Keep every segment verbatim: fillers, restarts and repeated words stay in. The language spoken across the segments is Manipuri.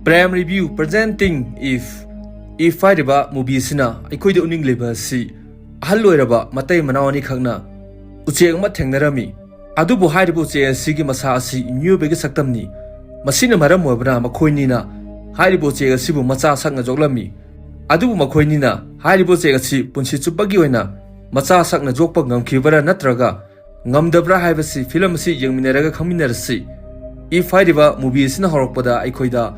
Prime Review presenting If. If ꯍꯥꯏꯔꯤꯕ movie ꯑꯁꯤꯅ ꯑꯩꯈꯣꯏꯗ ꯎꯠꯅꯤꯡꯂꯤꯕ ꯑꯁꯤ ꯑꯍꯜ ꯑꯣꯏꯔꯕ ꯃꯇꯩ ꯃꯅꯥꯎ ꯑꯅꯤꯈꯛꯅ ꯎꯆꯦꯛ ꯑꯃ ꯊꯦꯡꯅꯔꯝꯃꯤ꯫ ꯑꯗꯨꯕꯨ ꯍꯥꯏꯔꯤꯕ ꯎꯆꯦꯛ ꯑꯁꯤꯒꯤ ꯃꯁꯥ ꯑꯁꯤ ꯃꯤꯑꯣꯏꯕꯒꯤ ꯁꯛꯇꯝꯅꯤ꯫ ꯃꯁꯤꯅ ꯃꯔꯝ ꯑꯣꯏꯕꯅ ꯃꯈꯣꯏꯅꯤꯅ ꯍꯥꯏꯔꯤꯕ ꯎꯆꯦꯛ ꯑꯁꯤꯕꯨ ꯃꯆꯥ ꯁꯛꯅ ꯌꯣꯛꯂꯝꯃꯤ꯫ ꯑꯗꯨꯕꯨ ꯃꯈꯣꯏꯅꯤꯅ ꯍꯥꯏꯔꯤꯕ ꯎꯆꯦꯛ ꯑꯁꯤ ꯄꯨꯟꯁꯤ ꯆꯨꯞꯄꯒꯤ ꯑꯣꯏꯅ ꯃꯆꯥ ꯁꯛꯅ ꯌꯣꯛꯄ ꯉꯝꯈꯤꯕꯔꯥ ꯅꯠꯇ꯭ꯔꯒ ꯉꯝꯗꯕ꯭ꯔꯥ ꯍꯥꯏꯕꯁꯤ film ꯑꯁꯤ ꯌꯦꯡꯃꯤꯟꯅꯔꯒ ꯈꯪꯃꯤꯟꯅꯔꯁꯤ꯫ If ꯍꯥꯏꯔꯤꯕ movie ꯑꯁꯤꯅ ꯍꯧꯔꯛꯄꯗ ꯑꯩꯈꯣꯏꯗ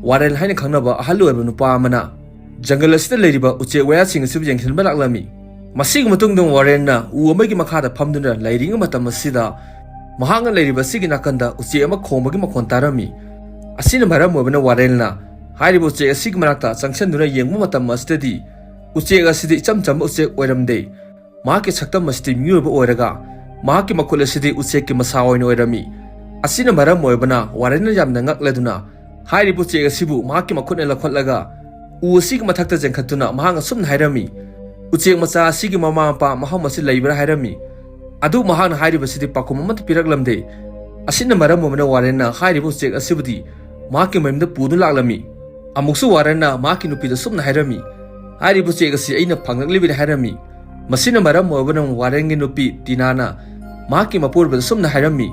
ꯋꯥꯔꯦꯟ ꯍꯥꯏꯅ ꯈꯪꯅꯕ ꯑꯍꯜ ꯑꯣꯏꯔꯕ ꯅꯨꯄꯥ ꯑꯃꯅ ꯖꯪꯒꯜ ꯑꯁꯤꯗ ꯂꯩꯔꯤꯕ ꯎꯆꯦꯛ ꯋꯥꯌꯥꯁꯤꯡ ꯑꯁꯤꯕꯨ ꯌꯦꯡꯁꯤꯟꯕ ꯂꯥꯛꯂꯝꯃꯤ꯫ ꯃꯁꯤꯒꯤ ꯃꯇꯨꯡꯗ ꯋꯥꯔꯦꯟꯅ ꯎ ꯑꯃꯒꯤ ꯃꯈꯥꯗ ꯐꯝꯗꯨꯅ ꯂꯩꯔꯤꯉꯩ ꯃꯇꯝ ꯑꯁꯤꯗ ꯃꯍꯥꯛꯅ ꯂꯩꯔꯤꯕ ꯑꯁꯤꯒꯤ ꯅꯥꯀꯟꯗ ꯎꯆꯦꯛ ꯑꯃ ꯈꯣꯡꯕꯒꯤ ꯃꯈꯣꯟ ꯇꯥꯔꯝꯃꯤ꯫ ꯑꯁꯤꯅ ꯃꯔꯝ ꯑꯣꯏꯕꯅ ꯋꯥꯔꯦꯟꯅ ꯍꯥꯏꯔꯤꯕ ꯎꯆꯦꯛ ꯑꯁꯤꯒꯤ ꯃꯅꯥꯛꯇ ꯆꯪꯁꯤꯟꯗꯨꯅ ꯌꯦꯡꯕ ꯃꯇꯝ ꯑꯁꯤꯗꯗꯤ ꯎꯆꯦꯛ ꯑꯁꯤꯗꯤ ꯏꯆꯝ ꯆꯝꯕ ꯎꯆꯦꯛ ꯑꯣꯏꯔꯝꯗꯦ꯫ ꯃꯍꯥꯛꯀꯤ ꯁꯛꯇꯝ ꯑꯁꯤꯗꯤ ꯃꯤꯑꯣꯏꯕ ꯑꯣꯏꯔꯒ ꯃꯍꯥꯛꯀꯤ ꯃꯈꯨꯠ ꯑꯁꯤꯗꯤ ꯎꯆꯦꯛꯀꯤ ꯃꯁꯥ ꯑꯣꯏꯅ ꯑꯣꯏꯔꯝꯃꯤ꯫ ꯑꯁꯤꯅ ꯃꯔꯝ ꯑꯣꯏꯕꯅ ꯋꯥꯔꯦꯟꯅ ꯌꯥꯝꯅ ꯉꯛꯂꯗꯨꯅ ꯍꯥꯏꯔꯤꯕ ꯎꯆꯦꯛ ꯑꯁꯤꯕꯨ ꯃꯍꯥꯛꯀꯤ ꯃꯈꯨꯠꯅ ꯂꯧꯈꯠꯂꯒ ꯎ ꯑꯁꯤꯒꯤ ꯃꯊꯛꯇ ꯆꯦꯟꯈꯠꯇꯨꯅ ꯃꯍꯥꯛꯅ ꯑꯁꯨꯝꯅ ꯍꯥꯏꯔꯝꯃꯤ, "ꯎꯆꯦꯛ ꯃꯆꯥ ꯑꯁꯤꯒꯤ ꯃꯃꯥ ꯃꯄꯥ ꯃꯐꯝ ꯑꯁꯤ ꯂꯩꯕ꯭ꯔꯥ?" ꯍꯥꯏꯔꯝꯃꯤ꯫ ꯑꯗꯨ ꯃꯍꯥꯛꯅ ꯍꯥꯏꯔꯤꯕꯁꯤꯗꯤ ꯄꯥꯎꯈꯨꯝ ꯑꯃꯠꯇ ꯄꯤꯔꯛꯂꯝꯗꯦ꯫ ꯑꯁꯤꯅ ꯃꯔꯝ ꯑꯣꯏꯕꯅ ꯋꯥꯔꯦꯟꯅ ꯍꯥꯏꯔꯤꯕ ꯎꯆꯦꯛ ꯑꯁꯤꯕꯨꯗꯤ ꯃꯍꯥꯛꯀꯤ ꯃꯌꯨꯝꯗ ꯄꯨꯗꯨꯅ ꯂꯥꯛꯂꯝꯃꯤ꯫ ꯑꯃꯨꯛꯁꯨ ꯋꯥꯔꯦꯟꯅ ꯃꯍꯥꯛꯀꯤ ꯅꯨꯄꯤꯗ ꯑꯁꯨꯝꯅ ꯍꯥꯏꯔꯝꯃꯤ, "ꯍꯥꯏꯔꯤꯕ ꯎꯆꯦꯛ ꯑꯁꯤ ꯑꯩꯅ ꯐꯪꯂꯛꯂꯤꯕꯅꯤ" ꯍꯥꯏꯔꯝꯃꯤ꯫ ꯃꯁꯤꯅ ꯃꯔꯝ ꯑꯣꯏꯔꯒꯅ ꯋꯥꯔꯦꯟꯒꯤ ꯅꯨꯄꯤ ꯇꯤꯅꯥꯅ ꯃꯍꯥꯛꯀꯤ ꯃꯄꯨꯔꯣꯏꯕꯗ ꯑꯁꯨꯝꯅ ꯍꯥꯏꯔꯝꯃꯤ,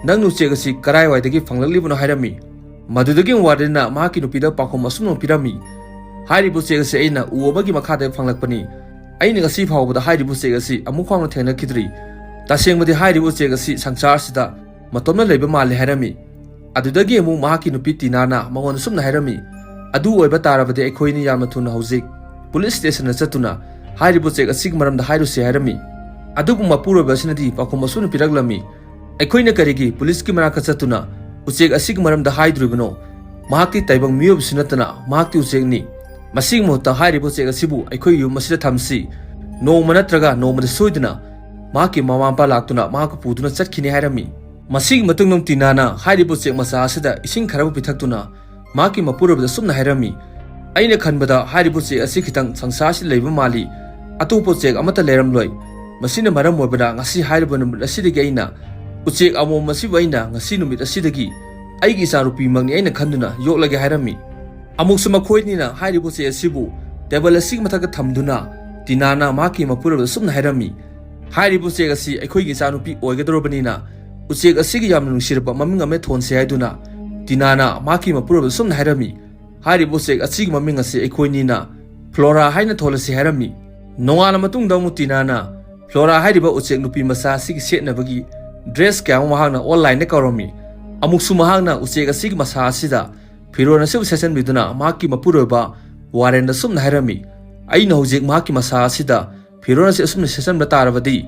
"ꯅꯪ ꯎꯆꯦꯛ ꯑꯁꯤ ꯀꯔꯥꯏꯋꯥꯏꯗꯒꯤ ꯐꯪꯂꯛꯂꯤꯕꯅꯣ?" ꯍꯥꯏꯔꯝꯃꯤ꯫ ꯃꯗꯨꯗꯒꯤ ꯋꯥꯔꯦꯟꯅ ꯃꯍꯥꯛꯀꯤ ꯅꯨꯄꯤꯗ ꯄꯥꯎꯈꯨꯝ ꯑꯁꯨꯝꯅ ꯄꯤꯔꯝꯃꯤ, "ꯍꯥꯏꯔꯤꯕ ꯎꯆꯦꯛ ꯑꯁꯤ ꯑꯩꯅ ꯎ ꯑꯃꯒꯤ ꯃꯈꯥꯗ ꯐꯪꯂꯛꯄꯅꯤ꯫ ꯑꯩꯅ ꯉꯁꯤ ꯐꯥꯎꯕꯗ ꯍꯥꯏꯔꯤꯕ ꯎꯆꯦꯛ ꯑꯁꯤ ꯑꯃꯨꯛ ꯐꯥꯎꯅ ꯊꯦꯡꯅꯈꯤꯗ꯭ꯔꯤ꯫ ꯇꯁꯦꯡꯕꯗꯤ ꯍꯥꯏꯔꯤꯕ ꯎꯆꯦꯛ ꯑꯁꯤ ꯁꯪꯁꯥꯔꯁꯤꯗ ꯃꯇꯣꯝꯅ ꯂꯩꯕ ꯃꯥꯜꯂꯤ" ꯍꯥꯏꯔꯝꯃꯤ꯫ ꯑꯗꯨꯗꯒꯤ ꯑꯃꯨꯛ ꯃꯍꯥꯛꯀꯤ ꯅꯨꯄꯤ ꯇꯤꯅꯥꯅ ꯃꯉꯣꯟꯗ ꯁꯨꯝꯅ ꯍꯥꯏꯔꯝꯃꯤ, "ꯑꯗꯨ ꯑꯣꯏꯕ ꯇꯥꯔꯕꯗꯤ ꯑꯩꯈꯣꯏꯅꯤ ꯌꯥꯝꯅ ꯊꯨꯅ ꯍꯧꯖꯤꯛ ꯄꯨꯂꯤꯁ ꯁ꯭ꯇꯦꯁꯟꯗ ꯆꯠꯇꯨꯅ ꯍꯥꯏꯔꯤꯕ ꯎꯆꯦꯛ ꯑꯁꯤꯒꯤ ꯃꯔꯝꯗ ꯍꯥꯏꯔꯨꯁꯤ" ꯍꯥꯏꯔꯝꯃꯤ꯫ ꯑꯗꯨꯕꯨ ꯃꯄꯨꯔꯣꯏꯕ ꯑꯁꯤꯅꯗꯤ ꯄꯥꯎꯈꯨꯝ ꯑꯁꯨꯝꯅ ꯄꯤꯔꯛꯂꯝꯃꯤ, "ꯑꯩꯈꯣꯏꯅ ꯀꯔꯤꯒꯤ ꯄꯨꯂꯤꯁꯀꯤ ꯃꯅꯥꯛꯇ ꯆꯠꯇꯨꯅ ꯎꯆꯦꯛ ꯑꯁꯤꯒꯤ ꯃꯔꯝꯗ ꯍꯥꯏꯗꯣꯔꯤꯕꯅꯣ? ꯃꯍꯥꯛꯇꯤ ꯇꯥꯏꯕꯪ ꯃꯤꯑꯣꯏꯕꯁꯨ ꯅꯠꯇꯅ ꯃꯍꯥꯛꯇꯤ ꯎꯆꯦꯛꯅꯤ꯫ ꯃꯁꯤꯒꯤ ꯃꯍꯨꯠꯇ ꯍꯥꯏꯔꯤꯕ ꯎꯆꯦꯛ ꯑꯁꯤꯕꯨ ꯑꯩꯈꯣꯏ ꯌꯨꯝ ꯑꯁꯤꯗ ꯊꯝꯁꯤ꯫ ꯅꯣꯡꯃ ꯅꯠꯇ꯭ꯔꯒ ꯅꯣꯡꯃꯗꯤ ꯁꯣꯏꯗꯅ ꯃꯍꯥꯛꯀꯤ ꯃꯃꯥ ꯃꯄꯥ ꯂꯥꯛꯇꯨꯅ ꯃꯍꯥꯛꯄꯨ ꯄꯨꯗꯨꯅ ꯆꯠꯈꯤꯅꯤ" ꯍꯥꯏꯔꯝꯃꯤ꯫ ꯃꯁꯤꯒꯤ ꯃꯇꯨꯡꯗ ꯇꯤꯅꯥꯅ ꯍꯥꯏꯔꯤꯕ ꯎꯆꯦꯛ ꯃꯆꯥ ꯑꯁꯤꯗ ꯏꯁꯤꯡ ꯈꯔꯕꯨ ꯄꯤꯊꯛꯇꯨꯅ ꯃꯍꯥꯛꯀꯤ ꯃꯄꯨꯔꯣꯏꯕꯗ ꯑꯁꯨꯝꯅ ꯍꯥꯏꯔꯝꯃꯤ, "ꯑꯩꯅ ꯈꯟꯕꯗ ꯍꯥꯏꯔꯤꯕ ꯎꯆꯦꯛ ꯑꯁꯤ ꯈꯤꯇꯪ ꯁꯪꯁꯥꯔꯁꯤ ꯂꯩꯕ ꯃꯥꯜꯂꯤ꯫ ꯑꯇꯣꯞꯄ ꯎꯆꯦꯛ ꯑꯃꯠꯇ ꯂꯩꯔꯝꯂꯣꯏ꯫ ꯃꯁꯤꯅ ꯃꯔꯝ ꯑꯣꯏꯕꯅ ꯉꯁꯤ ꯍꯥꯏꯔꯤꯕ ꯅꯨꯃꯤꯠ ꯑꯁꯤꯗꯒꯤ ꯑꯩꯅ ꯎꯆꯦꯛ ꯑꯃꯣꯝ ꯑꯁꯤꯕꯨ ꯑꯩꯅ ꯉꯁꯤ ꯅꯨꯃꯤꯠ ꯑꯁꯤꯗꯒꯤ "ꯑꯩꯒꯤ ꯏꯆꯥꯅꯨꯄꯤꯃꯛꯅꯤ ꯑꯩꯅ ꯈꯟꯗꯨꯅ ꯌꯣꯛꯂꯒꯦ" ꯍꯥꯏꯔꯝꯃꯤ꯫ ꯑꯃꯨꯛꯁꯨ ꯃꯈꯣꯏꯅꯤꯅ ꯍꯥꯏꯔꯤꯕ ꯎꯆꯦꯛ ꯑꯁꯤꯕꯨ ꯇꯦꯕꯜ ꯑꯁꯤꯒꯤ ꯃꯊꯛꯇ ꯊꯝꯗꯨꯅ ꯇꯤꯅꯥꯅ ꯃꯍꯥꯛꯀꯤ ꯃꯄꯨꯔꯣꯏꯕꯗ ꯁꯨꯝꯅ ꯍꯥꯏꯔꯝꯃꯤ, "ꯍꯥꯏꯔꯤꯕ ꯎꯆꯦꯛ ꯑꯁꯤ ꯑꯩꯈꯣꯏꯒꯤ ꯏꯆꯥꯅꯨꯄꯤ ꯑꯣꯏꯒꯗꯧꯔꯕꯅꯤꯅ ꯎꯆꯦꯛ ꯑꯁꯤꯒꯤ ꯌꯥꯝꯅ ꯅꯨꯡꯁꯤꯔꯕ ꯃꯃꯤꯡ ꯑꯃ ꯊꯣꯟꯁꯤ" ꯍꯥꯏꯗꯨꯅ ꯇꯤꯅꯥꯅ ꯃꯍꯥꯛꯀꯤ ꯃꯄꯨꯔꯣꯏꯕꯗ ꯁꯨꯝꯅ ꯍꯥꯏꯔꯝꯃꯤ, "ꯍꯥꯏꯔꯤꯕ ꯎꯆꯦꯛ ꯑꯁꯤꯒꯤ ꯃꯃꯤꯡ ꯑꯁꯤ ꯑꯩꯈꯣꯏꯅꯤꯅ ꯐ꯭ꯂꯣꯔꯥ ꯍꯥꯏꯅ ꯊꯣꯜꯂꯁꯤ" ꯍꯥꯏꯔꯝꯃꯤ꯫ ꯅꯣꯡꯉꯥꯜꯂ ꯃꯇꯨꯡꯗ ꯑꯃꯨꯛ ꯇꯤꯅꯥꯅ ꯐ꯭ꯂꯣꯔꯥ ꯍꯥꯏꯔꯤꯕ ꯎꯆꯦꯛ ꯅꯨꯄꯤ ꯃꯆꯥ ꯑꯁꯤꯒꯤ ꯁꯦꯠꯅꯕꯒꯤ ꯗ꯭ꯔꯦꯁ ꯀꯌꯥ ꯑꯃ ꯃꯍꯥꯛꯅ ꯑꯣꯟꯂꯥꯏꯟꯗ ꯀꯧꯔꯝꯃꯤ꯫ ꯑꯃꯨꯛꯁꯨ ꯃꯍꯥꯛꯅ ꯎꯆꯦꯛ ꯑꯁꯤꯒꯤ ꯃꯁꯥ ꯑꯁꯤꯗ ꯐꯤꯔꯣꯜ ꯑꯁꯤꯕꯨ ꯁꯦꯠꯆꯟꯕꯤꯗꯨꯅ ꯃꯍꯥꯛꯀꯤ ꯃꯄꯨꯔꯣꯏꯕ ꯋꯥꯔꯦꯟꯗ ꯑꯁꯨꯝꯅ ꯍꯥꯏꯔꯝꯃꯤ, "ꯑꯩꯅ ꯍꯧꯖꯤꯛ ꯃꯍꯥꯛꯀꯤ ꯃꯁꯥ ꯑꯁꯤꯗ ꯐꯤꯔꯣꯜ ꯑꯁꯤ ꯑꯁꯨꯝꯅ ꯁꯦꯠꯆꯟꯕ ꯇꯥꯔꯕꯗꯤ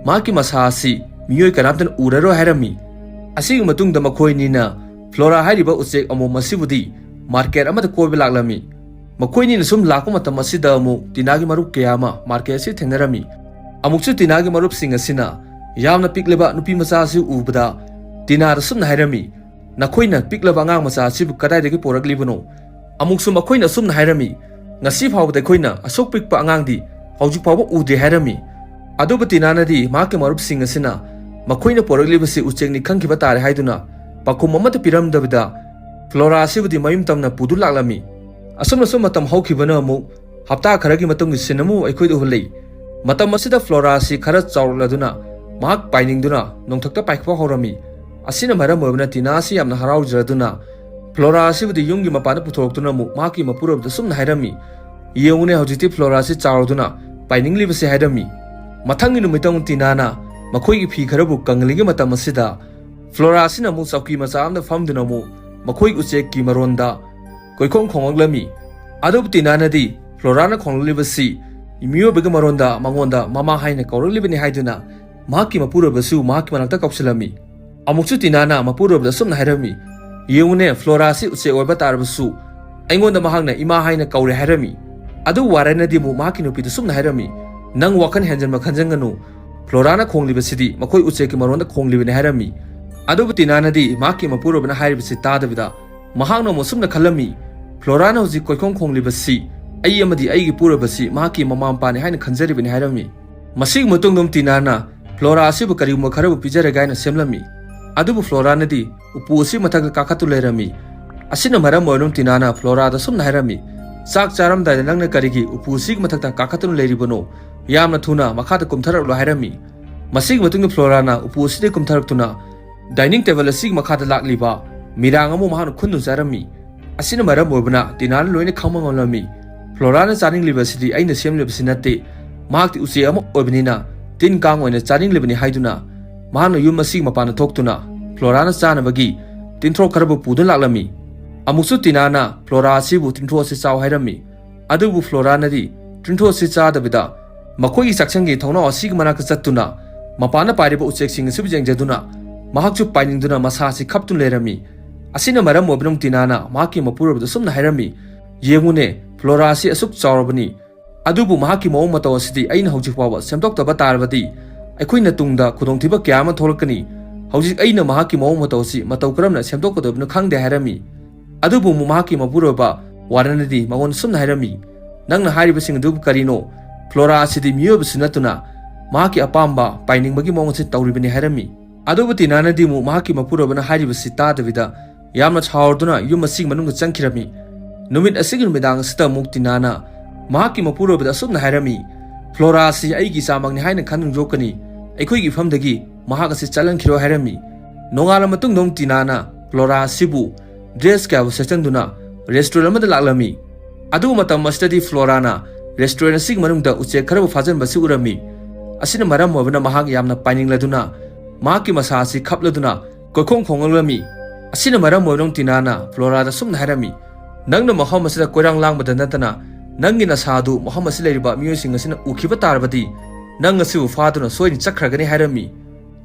ꯃꯍꯥꯛꯀꯤ ꯃꯁꯥ ꯑꯁꯤ ꯃꯤꯑꯣꯏ ꯀꯅꯥꯝꯇꯅ ꯎꯔꯔꯣꯏ" ꯍꯥꯏꯔꯝꯃꯤ꯫ ꯑꯁꯤꯒꯤ ꯃꯇꯨꯡꯗ ꯃꯈꯣꯏꯅꯤꯅ ꯐ꯭ꯂꯣꯔꯥ ꯍꯥꯏꯔꯤꯕ ꯎꯆꯦꯛ ꯑꯃꯣꯝ ꯑꯁꯤꯕꯨꯗꯤ ꯃꯥꯔꯀꯦꯠ ꯑꯃꯗ ꯀꯣꯏꯕ ꯂꯥꯛꯂꯝꯃꯤ꯫ ꯃꯈꯣꯏꯅꯤꯅ ꯁꯨꯝ ꯂꯥꯛꯄ ꯃꯇꯝ ꯑꯁꯤꯗ ꯑꯃꯨꯛ ꯇꯤꯅꯥꯒꯤ ꯃꯔꯨꯞ ꯀꯌꯥ ꯑꯃ ꯃꯥꯔꯀꯦꯠ ꯑꯁꯤ ꯊꯦꯡꯅꯔꯝꯃꯤ꯫ ꯑꯃꯨꯛꯁꯨ ꯇꯤꯅꯥꯒꯤ ꯃꯔꯨꯞꯁꯤꯡ ꯑꯁꯤꯅ ꯌꯥꯝꯅ ꯄꯤꯛꯂꯕ ꯅꯨꯄꯤ ꯃꯆꯥ ꯑꯁꯤ ꯎꯕꯗ ꯇꯤꯅꯥꯗ ꯁꯨꯝꯅ ꯍꯥꯏꯔꯝꯃꯤ, "ꯅꯈꯣꯏꯅ ꯄꯤꯛꯂꯕ ꯑꯉꯥꯡ ꯃꯆꯥ ꯑꯁꯤꯕꯨ ꯀꯗꯥꯏꯗꯒꯤ ꯄꯣꯔꯛꯂꯤꯕꯅꯣ?" ꯑꯃꯨꯛꯁꯨ ꯃꯈꯣꯏꯅ ꯑꯁꯨꯝꯅ ꯍꯥꯏꯔꯝꯃꯤ, "ꯉꯁꯤ ꯐꯥꯎꯕꯗ ꯑꯩꯈꯣꯏꯅ ꯑꯁꯨꯛ ꯄꯤꯛꯄ ꯑꯉꯥꯡꯗꯤ ꯍꯧꯖꯤꯛ ꯐꯥꯎꯕ ꯎꯗ꯭ꯔꯤ" ꯍꯥꯏꯔꯝꯃꯤ꯫ ꯑꯗꯨꯕꯨ ꯇꯤꯅꯥꯅꯗꯤ ꯃꯍꯥꯛꯀꯤ ꯃꯔꯨꯞꯁꯤꯡ ꯑꯁꯤꯅ ꯃꯈꯣꯏꯅ ꯄꯣꯔꯛꯂꯤꯕꯁꯤ ꯎꯆꯦꯛꯅꯤ ꯈꯪꯈꯤꯕ ꯇꯥꯔꯦ ꯍꯥꯏꯗꯨꯅ ꯄꯥꯎꯈꯨꯝ ꯑꯃꯠꯇ ꯄꯤꯔꯝꯗꯕꯗ ꯐ꯭ꯂꯣꯔꯥ ꯑꯁꯤꯕꯨꯗꯤ ꯃꯌꯨꯝ ꯇꯝꯅ ꯄꯨꯗꯨ ꯂꯥꯛꯂꯝꯃꯤ꯫ ꯑꯁꯨꯝꯅ ꯁꯨꯝ ꯃꯇꯝ ꯍꯧꯈꯤꯕꯅ ꯑꯃꯨꯛ ꯍꯞꯇꯥ ꯈꯔꯒꯤ ꯃꯇꯨꯡꯒꯤ ꯁꯤꯟ ꯑꯃꯨꯛ ꯑꯩꯈꯣꯏꯗ ꯎꯍꯜꯂꯤ꯫ ꯃꯇꯝ ꯑꯁꯤꯗ ꯐ꯭ꯂꯣꯔꯥ ꯑꯁꯤ ꯈꯔ ꯆꯥꯎꯔꯛꯂꯗꯨꯅ ꯃꯍꯥꯛ ꯄꯥꯏꯅꯤꯡꯗꯨꯅ ꯅꯣꯡꯊꯛꯇ ꯄꯥꯏꯈꯠꯄ ꯍꯧꯔꯝꯃꯤ꯫ ꯑꯁꯤꯅ ꯃꯔꯝ ꯑꯣꯏꯕꯅ ꯇꯤꯅꯥ ꯑꯁꯤ ꯌꯥꯝꯅ ꯍꯔꯥꯎꯖꯔꯗꯨꯅ ꯐ꯭ꯂꯣꯔꯥ ꯑꯁꯤꯕꯨꯗꯤ ꯌꯨꯝꯒꯤ ꯃꯄꯥꯟꯗ ꯄꯨꯊꯣꯔꯛꯇꯨꯅ ꯑꯃꯨꯛ ꯃꯍꯥꯛꯀꯤ ꯃꯄꯨꯔꯣꯏꯕꯗ ꯁꯨꯝꯅ ꯍꯥꯏꯔꯝꯃꯤ, "ꯌꯦꯡꯉꯨꯅꯦ, ꯍꯧꯖꯤꯛꯇꯤ ꯐ꯭ꯂꯣꯔꯥ ꯑꯁꯤ ꯆꯥꯎꯔꯗꯨꯅ ꯄꯥꯏꯅꯤꯡꯂꯤꯕꯁꯤ" ꯍꯥꯏꯔꯝꯃꯤ꯫ ꯃꯊꯪꯒꯤ ꯅꯨꯃꯤꯠꯇ ꯑꯃꯨꯛ ꯇꯤꯅꯥꯅ ꯃꯈꯣꯏꯒꯤ ꯐꯤ ꯈꯔꯕꯨ ꯀꯪꯂꯤꯉꯩ ꯃꯇꯝ ꯑꯁꯤꯗ ꯐ꯭ꯂꯣꯔꯥ ꯑꯁꯤꯅ ꯑꯃꯨꯛ ꯆꯧꯀꯤ ꯃꯆꯥ ꯑꯃꯗ ꯐꯝꯗꯨꯅ ꯑꯃꯨꯛ ꯃꯈꯣꯏꯒꯤ ꯎꯆꯦꯛꯀꯤ ꯃꯔꯣꯟꯗ ꯀꯣꯏꯈꯣꯡ ꯈꯣꯡꯂꯛꯂꯝꯃꯤ꯫ ꯑꯗꯨꯕꯨ ꯇꯤꯅꯥꯅꯗꯤ ꯐ꯭ꯂꯣꯔꯥꯅ ꯈꯣꯡꯂꯛꯂꯤꯕꯁꯤ ꯃꯤꯑꯣꯏꯕꯒꯤ ꯃꯔꯣꯟꯗ ꯃꯉꯣꯟꯗ ꯃꯃꯥ ꯍꯥꯏꯅ ꯀꯧꯔꯛꯂꯤꯕꯅꯤ ꯍꯥꯏꯗꯨꯅ ꯃꯍꯥꯛꯀꯤ ꯃꯄꯨꯔꯣꯏꯕꯁꯨ ꯃꯍꯥꯛꯀꯤ ꯃꯅꯥꯛꯇ ꯀꯧꯁꯤꯜꯂꯝꯃꯤ꯫ ꯑꯃꯨꯛꯁꯨ ꯇꯤꯅꯥꯅ ꯃꯄꯨꯔꯣꯏꯕꯗ ꯑꯁꯨꯝꯅ ꯍꯥꯏꯔꯝꯃꯤ, "ꯌꯦꯡꯉꯨꯅꯦ, ꯐ꯭ꯂꯣꯔꯥ ꯑꯁꯤ ꯎꯆꯦꯛ ꯑꯣꯏꯕ ꯇꯥꯔꯕꯁꯨ ꯑꯩꯉꯣꯟꯗ ꯃꯍꯥꯛꯅ ꯏꯃꯥ ꯍꯥꯏꯅ ꯀꯧꯔꯦ" ꯍꯥꯏꯔꯝꯃꯤ꯫ ꯑꯗꯨ ꯋꯥꯔꯦꯟꯅꯗꯤ ꯑꯃꯨꯛ ꯃꯍꯥꯛꯀꯤ ꯅꯨꯄꯤꯗ ꯁꯨꯝꯅ ꯍꯥꯏꯔꯝꯃꯤ, "ꯅꯪ ꯋꯥꯈꯜ ꯍꯦꯟꯖꯟꯕ ꯈꯟꯖꯟꯒꯅꯨ, ꯐ꯭ꯂꯣꯔꯥꯅ ꯈꯣꯡꯂꯤꯕꯁꯤꯗꯤ ꯃꯈꯣꯏ ꯎꯆꯦꯛꯀꯤ ꯃꯔꯣꯟꯗ ꯈꯣꯡꯂꯤꯕꯅꯤ" ꯍꯥꯏꯔꯝꯃꯤ꯫ ꯑꯗꯨꯕꯨ ꯇꯤꯅꯥꯅꯗꯤ ꯃꯍꯥꯛꯀꯤ ꯃꯄꯨꯔꯣꯏꯕꯅ ꯍꯥꯏꯔꯤꯕꯁꯤ ꯇꯥꯗꯕꯤꯗ ꯃꯍꯥꯛꯅ ꯑꯃꯨꯛ ꯁꯨꯝꯅ ꯈꯜꯂꯝꯃꯤ, "ꯐ꯭ꯂꯣꯔꯥꯅ ꯍꯧꯖꯤꯛ ꯀꯣꯏꯈꯣꯡ ꯈꯣꯡꯂꯤꯕꯁꯤ ꯑꯩ ꯑꯃꯗꯤ ꯑꯩꯒꯤ ꯄꯨꯔꯣꯏꯕꯁꯤ ꯃꯍꯥꯛꯀꯤ ꯃꯃꯥ ꯃꯄꯥꯅꯤ ꯍꯥꯏꯅ ꯈꯟꯖꯔꯤꯕꯅꯤ" ꯍꯥꯏꯔꯝꯃꯤ꯫ ꯃꯁꯤꯒꯤ ꯃꯇꯨꯡꯗ ꯑꯃꯨꯛ ꯇꯤꯅꯥꯅ ꯐ꯭ꯂꯣꯔꯥ ꯑꯁꯤꯕꯨ ꯀꯔꯤꯒꯨꯝꯕ ꯈꯔꯕꯨ ꯄꯤꯖꯔꯒꯦ ꯍꯥꯏꯅ ꯁꯦꯝꯂꯝꯃꯤ꯫ ꯑꯗꯨꯕꯨ ꯐ꯭ꯂꯣꯔꯥꯅꯗꯤ ꯎꯄꯨ ꯑꯁꯤ ꯃꯊꯛꯇ ꯀꯥꯈꯠꯇꯨꯅ ꯂꯩꯔꯝꯃꯤ꯫ ꯑꯁꯤꯅ ꯃꯔꯝ ꯑꯣꯏꯗꯨꯅ ꯇꯤꯅꯥꯅ ꯐ꯭ꯂꯣꯔꯥꯗ ꯁꯨꯝꯅ ꯍꯥꯏꯔꯝꯃꯤ, "ꯆꯥꯛ ꯆꯥꯔꯝꯗꯥꯏꯗ ꯅꯪꯅ ꯀꯔꯤꯒꯤ ꯎꯄꯨ ꯑꯁꯤꯒꯤ ꯃꯊꯛꯇ ꯀꯥꯈꯠꯇꯨꯅ ꯂꯩꯔꯤꯕꯅꯣ? ꯌꯥꯝꯅ ꯊꯨꯅ ꯃꯈꯥꯗ ꯀꯨꯝꯊꯔꯛꯂꯣ" ꯍꯥꯏꯔꯝꯃꯤ꯫ ꯃꯁꯤꯒꯤ ꯃꯇꯨꯡꯗ ꯐ꯭ꯂꯣꯔꯥꯅ ꯎꯄꯨ ꯑꯁꯤꯗꯒꯤ ꯀꯨꯝꯊꯔꯛꯇꯨꯅ ꯗꯥꯏꯅꯤꯡ ꯇꯦꯕꯜ ꯑꯁꯤꯒꯤ ꯃꯈꯥꯗ ꯂꯥꯛꯂꯤꯕ ꯃꯤꯔꯥꯡ ꯑꯃ ꯃꯍꯥꯛꯅ ꯈꯨꯟꯗꯨꯅ ꯆꯥꯔꯝꯃꯤ꯫ ꯑꯁꯤꯅ ꯃꯔꯝ ꯑꯣꯏꯕꯅ ꯇꯤꯅꯥꯅ ꯂꯣꯏꯅ ꯈꯪꯕ ꯉꯝꯂꯝꯃꯤ꯫ "ꯐ꯭ꯂꯣꯔꯥꯅ ꯆꯥꯅꯤꯡꯂꯤꯕꯁꯤꯗꯤ ꯑꯩꯅ ꯁꯦꯝꯂꯤꯕꯁꯤ ꯅꯠꯇꯦ, ꯃꯍꯥꯛꯇꯤ ꯎꯆꯦꯛ ꯑꯃ ꯑꯣꯏꯕꯅꯤꯅ ꯇꯤꯟ ꯀꯥꯡ ꯑꯣꯏꯅ ꯆꯥꯅꯤꯡꯂꯤꯕꯅꯤ" ꯍꯥꯏꯗꯨꯅ ꯃꯍꯥꯛꯅ ꯌꯨꯝ ꯑꯁꯤꯒꯤ ꯃꯄꯥꯟꯗ ꯊꯣꯛꯇꯨꯅ ꯐ꯭ꯂꯣꯔꯥꯅ ꯆꯥꯅꯕꯒꯤ ꯇꯤꯟꯊ꯭ꯔꯣꯛ ꯈꯔꯕꯨ ꯄꯨꯗꯨꯅ ꯂꯥꯛꯂꯝꯃꯤ꯫ ꯑꯃꯨꯛꯁꯨ ꯇꯤꯅꯥꯅ ꯐ꯭ꯂꯣꯔꯥ ꯑꯁꯤꯕꯨ ꯇꯤꯟꯊ꯭ꯔꯣꯛ ꯑꯁꯤ ꯆꯥꯎ ꯍꯥꯏꯔꯝꯃꯤ꯫ ꯑꯗꯨꯕꯨ ꯐ꯭ꯂꯣꯔꯥꯅꯗꯤ ꯇꯤꯟꯊ꯭ꯔꯣꯛ ꯑꯁꯤ ꯆꯥꯗꯕꯤꯗ ꯃꯈꯣꯏꯒꯤ ꯆꯥꯛꯁꯪꯒꯤ ꯊꯣꯡꯅꯥꯎ ꯑꯁꯤꯒꯤ ꯃꯅꯥꯛꯇ ꯆꯠꯇꯨꯅ ꯃꯄꯥꯟꯗ ꯄꯥꯏꯔꯤꯕ ꯎꯆꯦꯛꯁꯤꯡ ꯑꯁꯤꯕꯨ ꯌꯦꯡꯖꯗꯨꯅ ꯃꯍꯥꯛꯁꯨ ꯄꯥꯏꯅꯤꯡꯗꯨꯅ ꯃꯁꯥ ꯑꯁꯤ ꯈꯞꯇꯨꯅ ꯂꯩꯔꯝꯃꯤ꯫ ꯑꯁꯤꯅ ꯃꯔꯝ ꯑꯣꯏꯕꯅ ꯇꯤꯅꯥꯅ ꯃꯍꯥꯛꯀꯤ ꯃꯄꯨꯔꯣꯏꯕꯗ ꯁꯨꯝꯅ ꯍꯥꯏꯔꯝꯃꯤ, "ꯌꯦꯡꯉꯨꯅꯦ, ꯐ꯭ꯂꯣꯔꯥ ꯑꯁꯤ ꯑꯁꯨꯛ ꯆꯥꯎꯔꯕꯅꯤ, ꯑꯗꯨꯕꯨ ꯃꯍꯥꯛꯀꯤ ꯃꯑꯣꯡ ꯃꯇꯧ ꯑꯁꯤꯗꯤ ꯑꯩꯅ ꯍꯧꯖꯤꯛ ꯐꯥꯎꯕ ꯁꯦꯝꯗꯣꯛꯇꯕ ꯇꯥꯔꯕꯗꯤ ꯑꯩꯈꯣꯏꯅ ꯇꯨꯡꯗ ꯈꯨꯗꯣꯡꯊꯤꯕ ꯀꯌꯥ ꯑꯃ ꯊꯣꯛꯂꯛꯀꯅꯤ꯫ ꯍꯧꯖꯤꯛ ꯑꯩꯅ ꯃꯍꯥꯛꯀꯤ ꯃꯑꯣꯡ ꯃꯇꯧ ꯑꯁꯤ ꯃꯇꯧ ꯀꯔꯝꯅ ꯁꯦꯝꯗꯣꯛꯀꯗꯕꯅꯣ ꯈꯪꯗꯦ" ꯍꯥꯏꯔꯝꯃꯤ꯫ ꯑꯗꯨꯕꯨ ꯑꯃꯨꯛ ꯃꯍꯥꯛꯀꯤ ꯃꯄꯨꯔꯣꯏꯕ ꯋꯥꯔꯅꯗꯤ ꯃꯉꯣꯟꯗ ꯁꯨꯝꯅ ꯍꯥꯏꯔꯝꯃꯤ, "ꯅꯪꯅ ꯍꯥꯏꯔꯤꯕꯁꯤꯡ ꯑꯗꯨꯕꯨ ꯀꯔꯤꯅꯣ? ꯐ꯭ꯂꯣꯔꯥ ꯑꯁꯤꯗꯤ ꯃꯤꯑꯣꯏꯕꯁꯨ ꯅꯠꯇꯅ ꯃꯍꯥꯛꯀꯤ ꯑꯄꯥꯝꯕ ꯄꯥꯏꯅꯤꯡꯕꯒꯤ ꯃꯑꯣꯡ ꯑꯁꯤ ꯇꯧꯔꯤꯕꯅꯤ" ꯍꯥꯏꯔꯝꯃꯤ꯫ ꯑꯗꯨꯕꯨ ꯇꯤꯅꯥꯅꯗꯤ ꯑꯃꯨꯛ ꯃꯍꯥꯛꯀꯤ ꯃꯄꯨꯔꯣꯏꯕꯅ ꯍꯥꯏꯔꯤꯕꯁꯤ ꯇꯥꯗꯕꯤꯗ ꯌꯥꯝꯅ ꯁꯥꯎꯔꯗꯨꯅ ꯌꯨꯝ ꯑꯁꯤꯒꯤ ꯃꯅꯨꯡꯗ ꯆꯪꯈꯤꯔꯝꯃꯤ꯫ ꯅꯨꯃꯤꯠ ꯑꯁꯤꯒꯤ ꯅꯨꯃꯤꯗꯥꯡ ꯑꯁꯤꯗ ꯑꯃꯨꯛ ꯇꯤꯅꯥꯅ ꯃꯍꯥꯛꯀꯤ ꯃꯄꯨꯔꯣꯏꯕꯗ ꯑꯁꯨꯝꯅ ꯍꯥꯏꯔꯝꯃꯤ, "ꯐ꯭ꯂꯣꯔꯥ ꯑꯁꯤ ꯑꯩꯒꯤ ꯏꯆꯥꯃꯛꯅꯤ ꯍꯥꯏꯅ ꯈꯟꯗꯨꯅ ꯌꯣꯛꯀꯅꯤ꯫ ꯑꯩꯈꯣꯏꯒꯤ ꯏꯐꯝꯗꯒꯤ ꯃꯍꯥꯛ ꯑꯁꯤ ꯆꯠꯍꯟꯈꯤꯔꯣꯏ" ꯍꯥꯏꯔꯝꯃꯤ꯫ ꯅꯣꯡꯉꯥꯜꯂ ꯃꯇꯨꯡꯗ ꯑꯃꯨꯛ ꯇꯤꯅꯥꯅ ꯐ꯭ꯂꯣꯔꯥ ꯑꯁꯤꯕꯨ ꯗ꯭ꯔꯦꯁ ꯀꯌꯥꯕꯨ ꯁꯦꯠꯆꯟꯗꯨꯅ ꯔꯦꯁꯇꯨꯔꯦꯟ ꯑꯃꯗ ꯂꯥꯛꯂꯝꯃꯤ꯫ ꯑꯗꯨꯕꯨ ꯃꯇꯝ ꯑꯁꯤꯗꯗꯤ ꯐ꯭ꯂꯣꯔꯥꯅ ꯔꯦꯁꯇꯨꯔꯦꯟ ꯑꯁꯤꯒꯤ ꯃꯅꯨꯡꯗ ꯎꯆꯦꯛ ꯈꯔꯕꯨ ꯐꯥꯖꯤꯟꯕ ꯑꯁꯤ ꯎꯔꯝꯃꯤ꯫ ꯑꯁꯤꯅ ꯃꯔꯝ ꯑꯣꯏꯕꯅ ꯃꯍꯥꯛ ꯌꯥꯝꯅ ꯄꯥꯏꯅꯤꯡꯂꯗꯨꯅ ꯃꯍꯥꯛꯀꯤ ꯃꯁꯥ ꯑꯁꯤ ꯈꯞꯂꯗꯨꯅ ꯀꯣꯏꯈꯣꯡ ꯈꯣꯡꯂꯛꯂꯝꯃꯤ꯫ ꯑꯁꯤꯅ ꯃꯔꯝ ꯑꯣꯏꯗꯨꯅ ꯇꯤꯅꯥꯅ ꯐ꯭ꯂꯣꯔꯥꯗ ꯁꯨꯝꯅ ꯍꯥꯏꯔꯝꯃꯤ, "ꯅꯪꯅ ꯃꯐꯝ ꯑꯁꯤꯗ ꯀꯣꯏꯔꯥꯡ ꯂꯥꯡꯕꯗ ꯅꯠꯇꯅ ꯅꯪꯒꯤ ꯅꯁꯥ ꯑꯗꯨ ꯃꯐꯝ ꯑꯁꯤꯗ ꯂꯩꯔꯤꯕ ꯃꯤꯑꯣꯏꯁꯤꯡ ꯑꯁꯤꯅ ꯎꯈꯤꯕ ꯇꯥꯔꯕꯗꯤ ꯅꯪ ꯑꯁꯤꯕꯨ ꯐꯥꯗꯨꯅ ꯁꯣꯏꯗꯅ ꯆꯠꯈ꯭ꯔꯒꯅꯤ" ꯍꯥꯏꯔꯝꯃꯤ꯫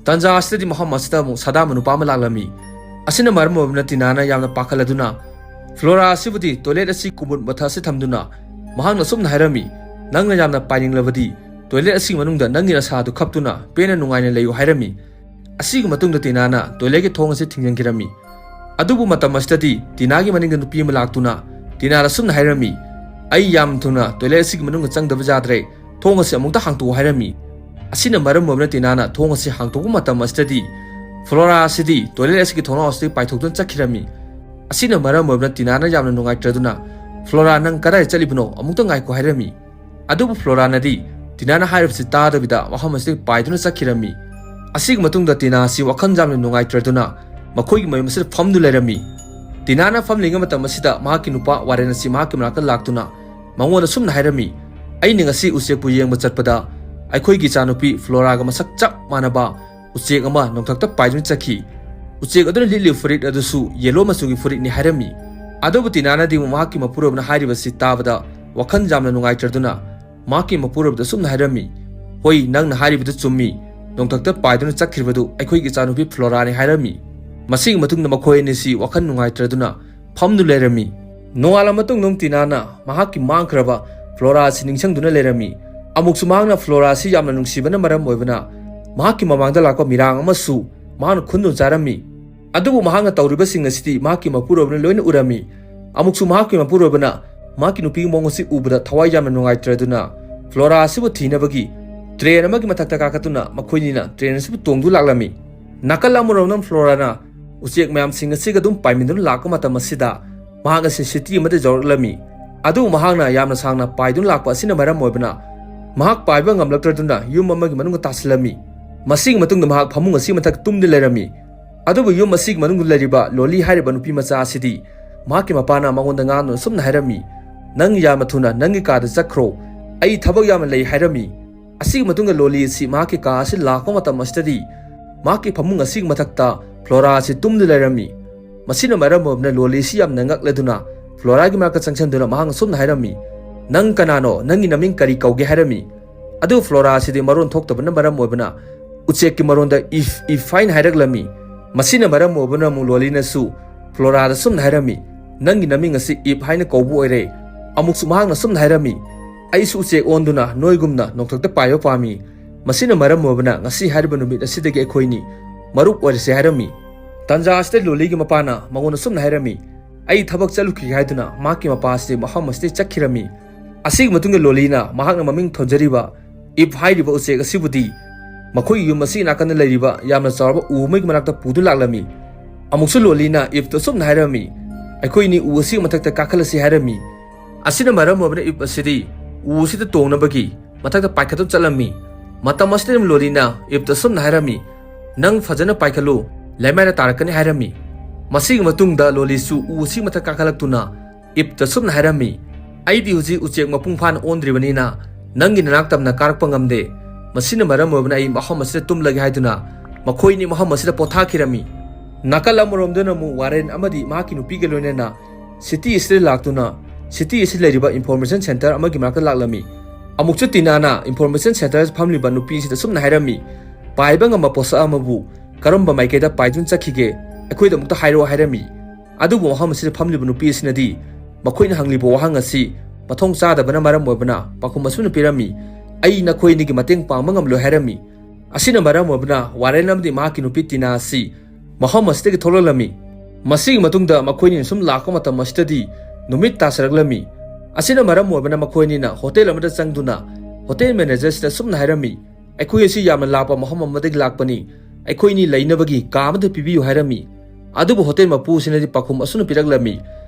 ꯇꯥꯟꯖꯥ ꯑꯁꯤꯗꯗꯤ ꯃꯐꯝ ꯑꯁꯤꯗ ꯑꯃꯨꯛ ꯁꯥꯗꯥꯟꯕ ꯅꯨꯄꯥ ꯑꯃ ꯂꯥꯛꯂꯝꯃꯤ꯫ ꯑꯁꯤꯅ ꯃꯔꯝ ꯑꯣꯏꯗꯨꯅ ꯇꯤꯅꯥꯅ ꯌꯥꯝꯅ ꯄꯥꯈꯠꯂꯗꯨꯅ ꯐ꯭ꯂꯣꯔꯥ ꯑꯁꯤꯕꯨꯗꯤ ꯇꯣꯏꯂꯦꯠ ꯑꯁꯤ ꯀꯨꯃꯨꯠ ꯃꯊꯛ ꯑꯁꯤ ꯊꯝꯗꯨꯅ ꯃꯍꯥꯛꯅ ꯁꯨꯝꯅ ꯍꯥꯏꯔꯝꯃꯤ, "ꯅꯪꯅ ꯌꯥꯝꯅ ꯄꯥꯏꯅꯤꯡꯂꯕꯗꯤ ꯇꯣꯏꯂꯦꯠ ꯑꯁꯤꯒꯤ ꯃꯅꯨꯡꯗ ꯅꯪꯒꯤ ꯅꯁꯥꯗꯨ ꯈꯞꯇꯨꯅ ꯄꯦꯟꯅ ꯅꯨꯡꯉꯥꯏꯅ ꯂꯩꯌꯨ" ꯍꯥꯏꯔꯝꯃꯤ꯫ ꯑꯁꯤꯒꯤ ꯃꯇꯨꯡꯗ ꯇꯤꯅꯥꯅ ꯇꯣꯏꯂꯦꯠꯀꯤ ꯊꯣꯡ ꯑꯁꯤ ꯊꯤꯡꯖꯤꯟꯈꯤꯔꯝꯃꯤ꯫ ꯑꯗꯨꯕꯨ ꯃꯇꯝ ꯑꯁꯤꯗꯗꯤ ꯇꯤꯅꯥꯒꯤ ꯃꯅꯤꯡꯗ ꯅꯨꯄꯤ ꯑꯃ ꯂꯥꯛꯇꯨꯅ ꯇꯤꯅꯥꯗ ꯁꯨꯝꯅ ꯍꯥꯏꯔꯝꯃꯤ, "ꯑꯩ ꯌꯥꯝ ꯊꯨꯅ ꯇꯣꯏꯂꯦꯠ ꯑꯁꯤꯒꯤ ꯃꯅꯨꯡꯗ ꯆꯪꯗꯕ ꯌꯥꯗ꯭ꯔꯦ, ꯊꯣꯡ ꯑꯁꯤ ꯑꯃꯨꯛꯇ ꯍꯥꯡꯇꯣꯛꯎ" ꯍꯥꯏꯔꯝꯃꯤ꯫ ꯑꯁꯤꯅ ꯃꯔꯝ ꯑꯣꯏꯗꯨꯅ ꯇꯤꯅꯥꯅ ꯊꯣꯡ ꯑꯁꯤ ꯍꯥꯡꯇꯣꯛꯄ ꯃꯇꯝ ꯑꯁꯤꯗꯗꯤ ꯐ꯭ꯂꯣꯔꯥ ꯑꯁꯤꯗꯤ ꯇꯣꯏꯂꯦꯠ ꯑꯁꯤꯒꯤ ꯊꯣꯡꯅꯥꯎ ꯑꯁꯤꯗꯒꯤ ꯄꯥꯏꯊꯣꯛꯇꯨꯅ ꯆꯠꯈꯤꯔꯝꯃꯤ꯫ ꯑꯁꯤꯅ ꯃꯔꯝ ꯑꯣꯏꯗꯨꯅ ꯇꯤꯅꯥꯅ ꯌꯥꯝꯅ ꯅꯨꯡꯉꯥꯏꯇ꯭ꯔꯗꯨꯅ, "ꯐ꯭ꯂꯣꯔꯥ, ꯅꯪ ꯀꯗꯥꯏ ꯆꯠꯂꯤꯕꯅꯣ? ꯑꯃꯨꯛꯇ ꯉꯥꯏꯈꯣ" ꯍꯥꯏꯔꯝꯃꯤ꯫ ꯑꯗꯨꯕꯨ ꯐ꯭ꯂꯣꯔꯥꯅꯗꯤ ꯇꯤꯅꯥꯅ ꯍꯥꯏꯔꯤꯕꯁꯤ ꯇꯥꯗꯕꯤꯗ ꯃꯐꯝ ꯑꯁꯤꯗꯒꯤ ꯄꯥꯏꯗꯨꯅ ꯆꯠꯈꯤꯔꯝꯃꯤ꯫ ꯑꯁꯤꯒꯤ ꯃꯇꯨꯡꯗ ꯇꯤꯅꯥ ꯑꯁꯤ ꯋꯥꯈꯜ ꯌꯥꯝꯅ ꯅꯨꯡꯉꯥꯏꯇ꯭ꯔꯗꯨꯅ ꯃꯈꯣꯏꯒꯤ ꯃꯌꯨꯝ ꯑꯁꯤꯗ ꯐꯝꯗꯨꯅ ꯂꯩꯔꯝꯃꯤ꯫ ꯇꯤꯅꯥꯅ ꯐꯝꯂꯤꯉꯩ ꯃꯇꯝ ꯑꯁꯤꯗ ꯃꯍꯥꯛꯀꯤ ꯅꯨꯄꯥ ꯋꯥꯔꯦꯟ ꯑꯁꯤ ꯃꯍꯥꯛꯀꯤ ꯃꯅꯥꯛꯇ ꯂꯥꯛꯇꯨꯅ ꯃꯉꯣꯟꯗ ꯁꯨꯝꯅ ꯍꯥꯏꯔꯝꯃꯤ, "ꯑꯩꯅ ꯉꯁꯤ ꯎꯆꯦꯛꯄꯨ ꯌꯦꯡꯕ ꯆꯠꯄꯗ ꯑꯩꯈꯣꯏꯒꯤ ꯏꯆꯥꯅꯨꯄꯤ ꯐ꯭ꯂꯣꯔꯥꯒ ꯃꯁꯛ ꯆꯞ ꯃꯥꯟꯅꯕ ꯎꯆꯦꯛ ꯑꯃ ꯅꯣꯡꯊꯛꯇ ꯄꯥꯏꯗꯨꯅ ꯆꯠꯈꯤ꯫ ꯎꯆꯦꯛ ꯑꯗꯨꯅ ꯂꯤꯠꯂꯤꯕ ꯐꯨꯔꯤꯠ ꯑꯗꯨꯁꯨ ꯌꯦꯂꯣ ꯃꯆꯨꯒꯤ ꯐꯨꯔꯤꯠꯅꯤ" ꯍꯥꯏꯔꯝꯃꯤ꯫ ꯑꯗꯨꯕꯨ ꯇꯤꯅꯥꯅꯗꯤ ꯃꯍꯥꯛꯀꯤ ꯃꯄꯨꯔꯣꯏꯕꯅ ꯍꯥꯏꯔꯤꯕꯁꯤ ꯇꯥꯕꯗ ꯋꯥꯈꯜ ꯌꯥꯝꯅ ꯅꯨꯡꯉꯥꯏꯇ꯭ꯔꯗꯨꯅ ꯃꯍꯥꯛꯀꯤ ꯃꯄꯨꯔꯣꯏꯕꯗ ꯁꯨꯝꯅ ꯍꯥꯏꯔꯝꯃꯤ, "ꯍꯣꯏ, ꯅꯪꯅ ꯍꯥꯏꯔꯤꯕꯗꯨ ꯆꯨꯝꯃꯤ꯫ ꯅꯣꯡꯊꯛꯇ ꯄꯥꯏꯗꯨꯅ ꯆꯠꯈ꯭ꯔꯤꯕꯗꯨ ꯑꯩꯈꯣꯏꯒꯤ ꯏꯆꯥꯅꯨꯄꯤ ꯐ꯭ꯂꯣꯔꯥꯅꯤ" ꯍꯥꯏꯔꯝꯃꯤ꯫ ꯃꯁꯤꯒꯤ ꯃꯇꯨꯡꯗ ꯃꯈꯣꯏ ꯑꯅꯤꯁꯤ ꯋꯥꯈꯜ ꯅꯨꯡꯉꯥꯏꯇ꯭ꯔꯗꯨꯅ ꯐꯝꯗꯨ ꯂꯩꯔꯝꯃꯤ꯫ ꯅꯣꯡꯉꯥꯜꯂ ꯃꯇꯨꯡꯗ ꯇꯤꯅꯥꯅ ꯃꯍꯥꯛꯀꯤ ꯃꯥꯡꯈ꯭ꯔꯕ ꯐ꯭ꯂꯣꯔꯥ ꯑꯁꯤ ꯅꯤꯡꯁꯤꯡꯗꯨꯅ ꯂꯩꯔꯝꯃꯤ꯫ ꯑꯃꯨꯛꯁꯨ ꯃꯍꯥꯛꯅ ꯐ꯭ꯂꯣꯔꯥ ꯑꯁꯤ ꯌꯥꯝꯅ ꯅꯨꯡꯁꯤꯕꯅ ꯃꯔꯝ ꯑꯣꯏꯕꯅ ꯃꯍꯥꯛꯀꯤ ꯃꯃꯥꯡꯗ ꯂꯥꯛꯄ ꯃꯤꯔꯥꯡ ꯑꯃꯁꯨ ꯃꯍꯥꯛꯅ ꯈꯨꯟꯗꯨꯅ ꯆꯥꯔꯝꯃꯤ꯫ ꯑꯗꯨꯕꯨ ꯃꯍꯥꯛꯅ ꯇꯧꯔꯤꯕꯁꯤꯡ ꯑꯁꯤꯗꯤ ꯃꯍꯥꯛꯀꯤ ꯃꯄꯨꯔꯣꯏꯕꯅ ꯂꯣꯏꯅ ꯎꯔꯝꯃꯤ꯫ ꯑꯃꯨꯛꯁꯨ ꯃꯍꯥꯛꯀꯤ ꯃꯄꯨꯔꯣꯏꯕꯅ ꯃꯍꯥꯛꯀꯤ ꯅꯨꯄꯤꯒꯤ ꯃꯑꯣꯡ ꯑꯁꯤ ꯎꯕꯗ ꯊꯋꯥꯏ ꯌꯥꯝꯅ ꯅꯨꯡꯉꯥꯏꯇ꯭ꯔꯗꯨꯅ ꯐ꯭ꯂꯣꯔꯥ ꯑꯁꯤꯕꯨ ꯊꯤꯅꯕꯒꯤ ꯇ꯭ꯔꯦꯟ ꯑꯃꯒꯤ ꯃꯊꯛꯇ ꯀꯥꯈꯠꯇꯨꯅ ꯃꯈꯣꯏꯅꯤꯅ ꯇ꯭ꯔꯦꯟ ꯑꯁꯤꯕꯨ ꯇꯣꯡꯗꯨ ꯂꯥꯛꯂꯝꯃꯤ꯫ ꯅꯥꯀꯜ ꯑꯃꯔꯣꯝꯗ ꯐ꯭ꯂꯣꯔꯥꯅ ꯎꯆꯦꯛ ꯃꯌꯥꯝꯁꯤꯡ ꯑꯁꯤꯒ ꯑꯗꯨꯝ ꯄꯥꯏꯃꯤꯟꯅꯗꯨꯅ ꯂꯥꯛꯄ ꯃꯇꯝ ꯑꯁꯤꯗ ꯃꯍꯥꯛ ꯑꯁꯤ ꯁꯤꯇꯤ ꯑꯃꯗ ꯌꯧꯔꯛꯂꯝꯃꯤ꯫ ꯑꯗꯨꯕꯨ ꯃꯍꯥꯛꯅ ꯌꯥꯝꯅ ꯁꯥꯡꯅ ꯄꯥꯏꯗꯨꯅ ꯂꯥꯛꯄ ꯑꯁꯤꯅ ꯃꯔꯝ ꯑꯣꯏꯕꯅ ꯃꯍꯥꯛ ꯄꯥꯏꯕ ꯉꯝꯂꯛꯇ꯭ꯔꯗꯨꯅ ꯌꯨꯝ ꯑꯃꯒꯤ ꯃꯅꯨꯡꯗ ꯇꯥꯁꯤꯜꯂꯝꯃꯤ꯫ ꯃꯁꯤꯒꯤ ꯃꯇꯨꯡꯗ ꯃꯍꯥꯛ ꯐꯃꯨꯡ ꯑꯁꯤꯒꯤ ꯃꯊꯛ ꯇꯨꯝꯗꯨꯅ ꯂꯩꯔꯝꯃꯤ꯫ ꯑꯗꯨꯕꯨ ꯌꯨꯝ ꯑꯁꯤꯒꯤ ꯃꯅꯨꯡꯗ ꯂꯩꯔꯤꯕ ꯂꯣꯂꯤ ꯍꯥꯏꯔꯤꯕ ꯅꯨꯄꯤ ꯃꯆꯥ ꯑꯁꯤꯗꯤ ꯃꯍꯥꯛꯀꯤ ꯃꯄꯥꯅ ꯃꯉꯣꯟꯗ ꯉꯥꯡꯗꯨꯅ ꯁꯨꯝꯅ ꯍꯥꯏꯔꯝꯃꯤ, "ꯅꯪ ꯌꯥꯝꯅ ꯊꯨꯅ ꯅꯪꯒꯤ ꯀꯥꯗ ꯆꯠꯈ꯭ꯔꯣ, ꯑꯩ ꯊꯕꯛ ꯌꯥꯝꯅ ꯂꯩ" ꯍꯥꯏꯔꯝꯃꯤ꯫ ꯑꯁꯤꯒꯤ ꯃꯇꯨꯡꯗ ꯂꯣꯂꯤ ꯑꯁꯤ ꯃꯍꯥꯛꯀꯤ ꯀꯥ ꯑꯁꯤ ꯂꯥꯛꯄ ꯃꯇꯝ ꯑꯁꯤꯗꯗꯤ ꯃꯍꯥꯛꯀꯤ ꯐꯃꯨꯡ ꯑꯁꯤꯒꯤ ꯃꯊꯛꯇ ꯐ꯭ꯂꯣꯔꯥ ꯑꯁꯤ ꯇꯨꯝꯗꯨꯅ ꯂꯩꯔꯝꯃꯤ꯫ ꯃꯁꯤꯅ ꯃꯔꯝ ꯑꯣꯏꯗꯨꯅ ꯂꯣꯂꯤ ꯑꯁꯤ ꯌꯥꯝꯅ ꯉꯛꯂꯗꯨꯅ ꯐ꯭ꯂꯣꯔꯥꯒꯤ ꯃꯅꯥꯛꯇ ꯆꯪꯁꯤꯟꯗꯨꯅ ꯃꯍꯥꯛꯅ ꯁꯨꯝꯅ ꯍꯥꯏꯔꯝꯃꯤ, "ꯅꯪ ꯀꯅꯥꯅꯣ? ꯅꯪꯒꯤ ꯅꯃꯤꯡ ꯀꯔꯤ ꯀꯧꯒꯦ?" ꯍꯥꯏꯔꯝꯃꯤ꯫ ꯑꯗꯨ ꯐ꯭ꯂꯣꯔꯥ ꯑꯁꯤꯗꯤ ꯃꯔꯣꯟ ꯊꯣꯛꯇꯕꯅ ꯃꯔꯝ ꯑꯣꯏꯕꯅ ꯎꯆꯦꯛꯀꯤ ꯃꯔꯣꯟꯗ "ꯏꯐ, ꯏꯐ" ꯍꯥꯏꯅ ꯍꯥꯏꯔꯛꯂꯝꯃꯤ꯫ ꯃꯁꯤꯅ ꯃꯔꯝ ꯑꯣꯏꯕꯅ ꯑꯃꯨꯛ ꯂꯣꯂꯤꯅꯁꯨ ꯐ꯭ꯂꯣꯔꯥꯗ ꯁꯨꯝꯅ ꯍꯥꯏꯔꯝꯃꯤ, "ꯅꯪꯒꯤ ꯅꯃꯤꯡ ꯑꯁꯤ ꯏꯐ ꯍꯥꯏꯅ ꯀꯧꯕ ꯑꯣꯏꯔꯦ"꯫ ꯑꯃꯨꯛꯁꯨ ꯃꯍꯥꯛꯅ ꯁꯨꯝꯅ ꯍꯥꯏꯔꯝꯃꯤ, "ꯑꯩꯁꯨ ꯎꯆꯦꯛ ꯑꯣꯟꯗꯨꯅ ꯅꯣꯏꯒꯨꯝꯅ ꯅꯣꯡꯊꯛꯇ ꯄꯥꯏꯕ ꯄꯥꯝꯃꯤ꯫ ꯃꯁꯤꯅ ꯃꯔꯝ ꯑꯣꯏꯕꯅ ꯉꯁꯤ ꯍꯥꯏꯔꯤꯕ ꯅꯨꯃꯤꯠ ꯑꯁꯤꯗꯒꯤ ꯑꯩꯈꯣꯏꯅꯤ ꯃꯔꯨꯞ ꯑꯣꯏꯔꯁꯦ" ꯍꯥꯏꯔꯝꯃꯤ꯫ ꯇꯥꯟꯖꯥ ꯑꯁꯤꯗ ꯂꯣꯂꯤꯒꯤ ꯃꯄꯥꯅ ꯃꯉꯣꯟꯗ ꯁꯨꯝꯅ ꯍꯥꯏꯔꯝꯃꯤ, "ꯑꯩ ꯊꯕꯛ ꯆꯠꯂꯨꯈꯤꯒꯦ" ꯍꯥꯏꯗꯨꯅ ꯃꯍꯥꯛꯀꯤ ꯃꯄꯥ ꯑꯁꯤ ꯃꯐꯝ ꯑꯁꯤꯗꯒꯤ ꯆꯠꯈꯤꯔꯝꯃꯤ꯫ ꯑꯁꯤꯒꯤ ꯃꯇꯨꯡꯗ ꯂꯣꯂꯤꯅ ꯃꯍꯥꯛꯅ ꯃꯃꯤꯡ ꯊꯣꯟꯖꯔꯤꯕ ꯏꯞ ꯍꯥꯏꯔꯤꯕ ꯎꯆꯦꯛ ꯑꯁꯤꯕꯨꯗꯤ ꯃꯈꯣꯏꯒꯤ ꯌꯨꯝ ꯑꯁꯤꯒꯤ ꯅꯥꯀꯟꯗ ꯂꯩꯔꯤꯕ ꯌꯥꯝꯅ ꯆꯥꯎꯔꯕ ꯎ ꯑꯃꯒꯤ ꯃꯅꯥꯛꯇ ꯄꯨꯗꯨꯅ ꯂꯥꯛꯂꯝꯃꯤ꯫ ꯑꯃꯨꯛꯁꯨ ꯂꯣꯂꯤꯅ ꯏꯞꯇ ꯑꯁꯨꯝꯅ ꯍꯥꯏꯔꯝꯃꯤ, "ꯑꯩꯈꯣꯏꯅꯤ ꯎ ꯑꯁꯤꯒꯤ ꯃꯊꯛꯇ ꯀꯥꯈꯠꯂꯁꯤ" ꯍꯥꯏꯔꯝꯃꯤ꯫ ꯑꯁꯤꯅ ꯃꯔꯝ ꯑꯣꯏꯗꯨꯅ ꯏꯞ ꯑꯁꯤꯗꯤ ꯎ ꯑꯁꯤꯗ ꯇꯣꯡꯅꯕꯒꯤ ꯃꯊꯛꯇ ꯄꯥꯏꯈꯠꯇꯨꯅ ꯆꯠꯂꯝꯃꯤ꯫ ꯃꯇꯝ ꯑꯁꯤꯗ ꯂꯣꯂꯤꯅ ꯏꯞꯇ ꯑꯁꯨꯝꯅ ꯍꯥꯏꯔꯝꯃꯤ, "ꯅꯪ ꯐꯖꯅ ꯄꯥꯏꯈꯠꯂꯨ, ꯂꯩꯃꯥꯏꯗ ꯇꯥꯔꯛꯀꯅꯤ" ꯍꯥꯏꯔꯝꯃꯤ꯫ ꯃꯁꯤꯒꯤ ꯃꯇꯨꯡꯗ ꯂꯣꯂꯤꯁꯨ ꯎ ꯑꯁꯤꯒꯤ ꯃꯊꯛ ꯀꯥꯈꯠꯂꯛꯇꯨꯅ ꯏꯞꯇ ꯑꯁꯨꯝꯅ ꯍꯥꯏꯔꯝꯃꯤ, "ꯑꯩꯗꯤ ꯍꯧꯖꯤꯛ ꯎꯆꯦꯛ ꯃꯄꯨꯡ ꯐꯥꯅ ꯑꯣꯟꯗ꯭ꯔꯤꯕꯅꯤꯅ ꯅꯪꯒꯤ ꯅꯅꯥꯛ ꯇꯝꯅ ꯀꯥꯔꯛꯄ ꯉꯝꯗꯦ꯫ ꯃꯁꯤꯅ ꯃꯔꯝ ꯑꯣꯏꯗꯨꯅ ꯑꯩ ꯃꯐꯝ ꯑꯁꯤꯗ ꯇꯨꯝꯂꯒꯦ" ꯍꯥꯏꯗꯨꯅ ꯃꯈꯣꯏꯅꯤ ꯃꯐꯝ ꯑꯁꯤꯗ ꯄꯣꯊꯥꯈꯤꯔꯝꯃꯤ꯫ ꯅꯥꯀꯜ ꯑꯃꯔꯣꯝꯗꯅ ꯑꯃꯨꯛ ꯋꯥꯔꯦꯟ ꯑꯃꯗꯤ ꯃꯍꯥꯛꯀꯤ ꯅꯨꯄꯤꯒ ꯂꯣꯏꯅꯅ ꯁꯤꯇꯤ ꯑꯁꯤꯗ ꯂꯥꯛꯇꯨꯅ ꯁꯤꯇꯤ ꯑꯁꯤꯗ ꯂꯩꯔꯤꯕ ꯏꯟꯐꯣꯔꯃꯦꯁꯟ ꯁꯦꯟꯇꯔ ꯑꯃꯒꯤ ꯃꯅꯥꯛꯇ ꯂꯥꯛꯂꯝꯃꯤ꯫ ꯑꯃꯨꯛꯁꯨ ꯇꯤꯅꯥꯅ ꯏꯟꯐꯣꯔꯃꯦꯁꯟ ꯁꯦꯟꯇꯔ ꯐꯝꯂꯤꯕ ꯅꯨꯄꯤ ꯑꯁꯤꯗ ꯑꯁꯨꯝꯅ ꯍꯥꯏꯔꯝꯃꯤ, "ꯄꯥꯏꯕ ꯉꯝꯕ ꯄꯣꯠꯁꯛ ꯑꯃꯕꯨ ꯀꯔꯝꯕ ꯃꯥꯏꯀꯩꯗ ꯄꯥꯏꯗꯨꯅ ꯆꯠꯈꯤꯒꯦ? ꯑꯩꯈꯣꯏꯗ ꯑꯃꯨꯛꯇ ꯍꯥꯏꯔꯛꯑꯣ" ꯍꯥꯏꯔꯝꯃꯤ꯫ ꯑꯗꯨꯕꯨ ꯃꯐꯝ ꯑꯁꯤꯗ ꯐꯝꯂꯤꯕ ꯅꯨꯄꯤ ꯑꯁꯤꯅꯗꯤ ꯃꯈꯣꯏꯅ ꯍꯪꯂꯤꯕ ꯋꯥꯍꯪ ꯑꯁꯤ ꯃꯊꯣꯡ ꯆꯥꯗꯕꯅ ꯃꯔꯝ ꯑꯣꯏꯕꯅ ꯄꯥꯎꯈꯨꯝ ꯑꯁꯨꯝꯅ ꯄꯤꯔꯝꯃꯤ, "ꯑꯩ ꯅꯈꯣꯏ ꯑꯅꯤꯒꯤ ꯃꯇꯦꯡ ꯄꯥꯡꯕ ꯉꯝꯂꯣꯏ" ꯍꯥꯏꯔꯝꯃꯤ꯫ ꯑꯁꯤꯅ ꯃꯔꯝ ꯑꯣꯏꯕꯅ ꯋꯥꯔꯦꯟ ꯑꯃꯗꯤ ꯃꯍꯥꯛꯀꯤ ꯅꯨꯄꯤ ꯇꯤꯅꯥ ꯑꯁꯤ ꯃꯐꯝ ꯑꯁꯤꯗꯒꯤ ꯊꯣꯛꯂꯛꯂꯝꯃꯤ꯫ ꯃꯁꯤꯒꯤ ꯃꯇꯨꯡꯗ ꯃꯈꯣꯏꯅꯤ ꯁꯨꯝ ꯂꯥꯛꯄ ꯃꯇꯝ ꯑꯁꯤꯗꯗꯤ ꯅꯨꯃꯤꯠ ꯇꯥꯁꯤꯜꯂꯛꯂꯝꯃꯤ꯫ ꯑꯁꯤꯅ ꯃꯔꯝ ꯑꯣꯏꯕꯅ ꯃꯈꯣꯏꯅꯤꯅ ꯍꯣꯇꯦꯜ ꯑꯃꯗ ꯆꯪꯗꯨꯅ ꯍꯣꯇꯦꯜ ꯃꯦꯅꯦꯖꯔꯁꯤꯗ ꯁꯨꯝꯅ ꯍꯥꯏꯔꯝꯃꯤ, "ꯑꯩꯈꯣꯏ ꯑꯁꯤ ꯌꯥꯝꯅ ꯂꯥꯞꯄ ꯃꯐꯝ ꯑꯃꯗꯒꯤ ꯂꯥꯛꯄꯅꯤ, ꯑꯩꯈꯣꯏꯅꯤ ꯂꯩꯅꯕꯒꯤ ꯀꯥ ꯑꯃꯗ ꯄꯤꯕꯤꯌꯨ" ꯍꯥꯏꯔꯝꯃꯤ꯫ ꯑꯗꯨꯕꯨ ꯍꯣꯇꯦꯜ ꯃꯄꯨ ꯑꯁꯤꯅꯗꯤ ꯄꯥꯎꯈꯨꯝ ꯑꯁꯨꯝꯅ ꯄꯤꯔꯛꯂꯝꯃꯤ,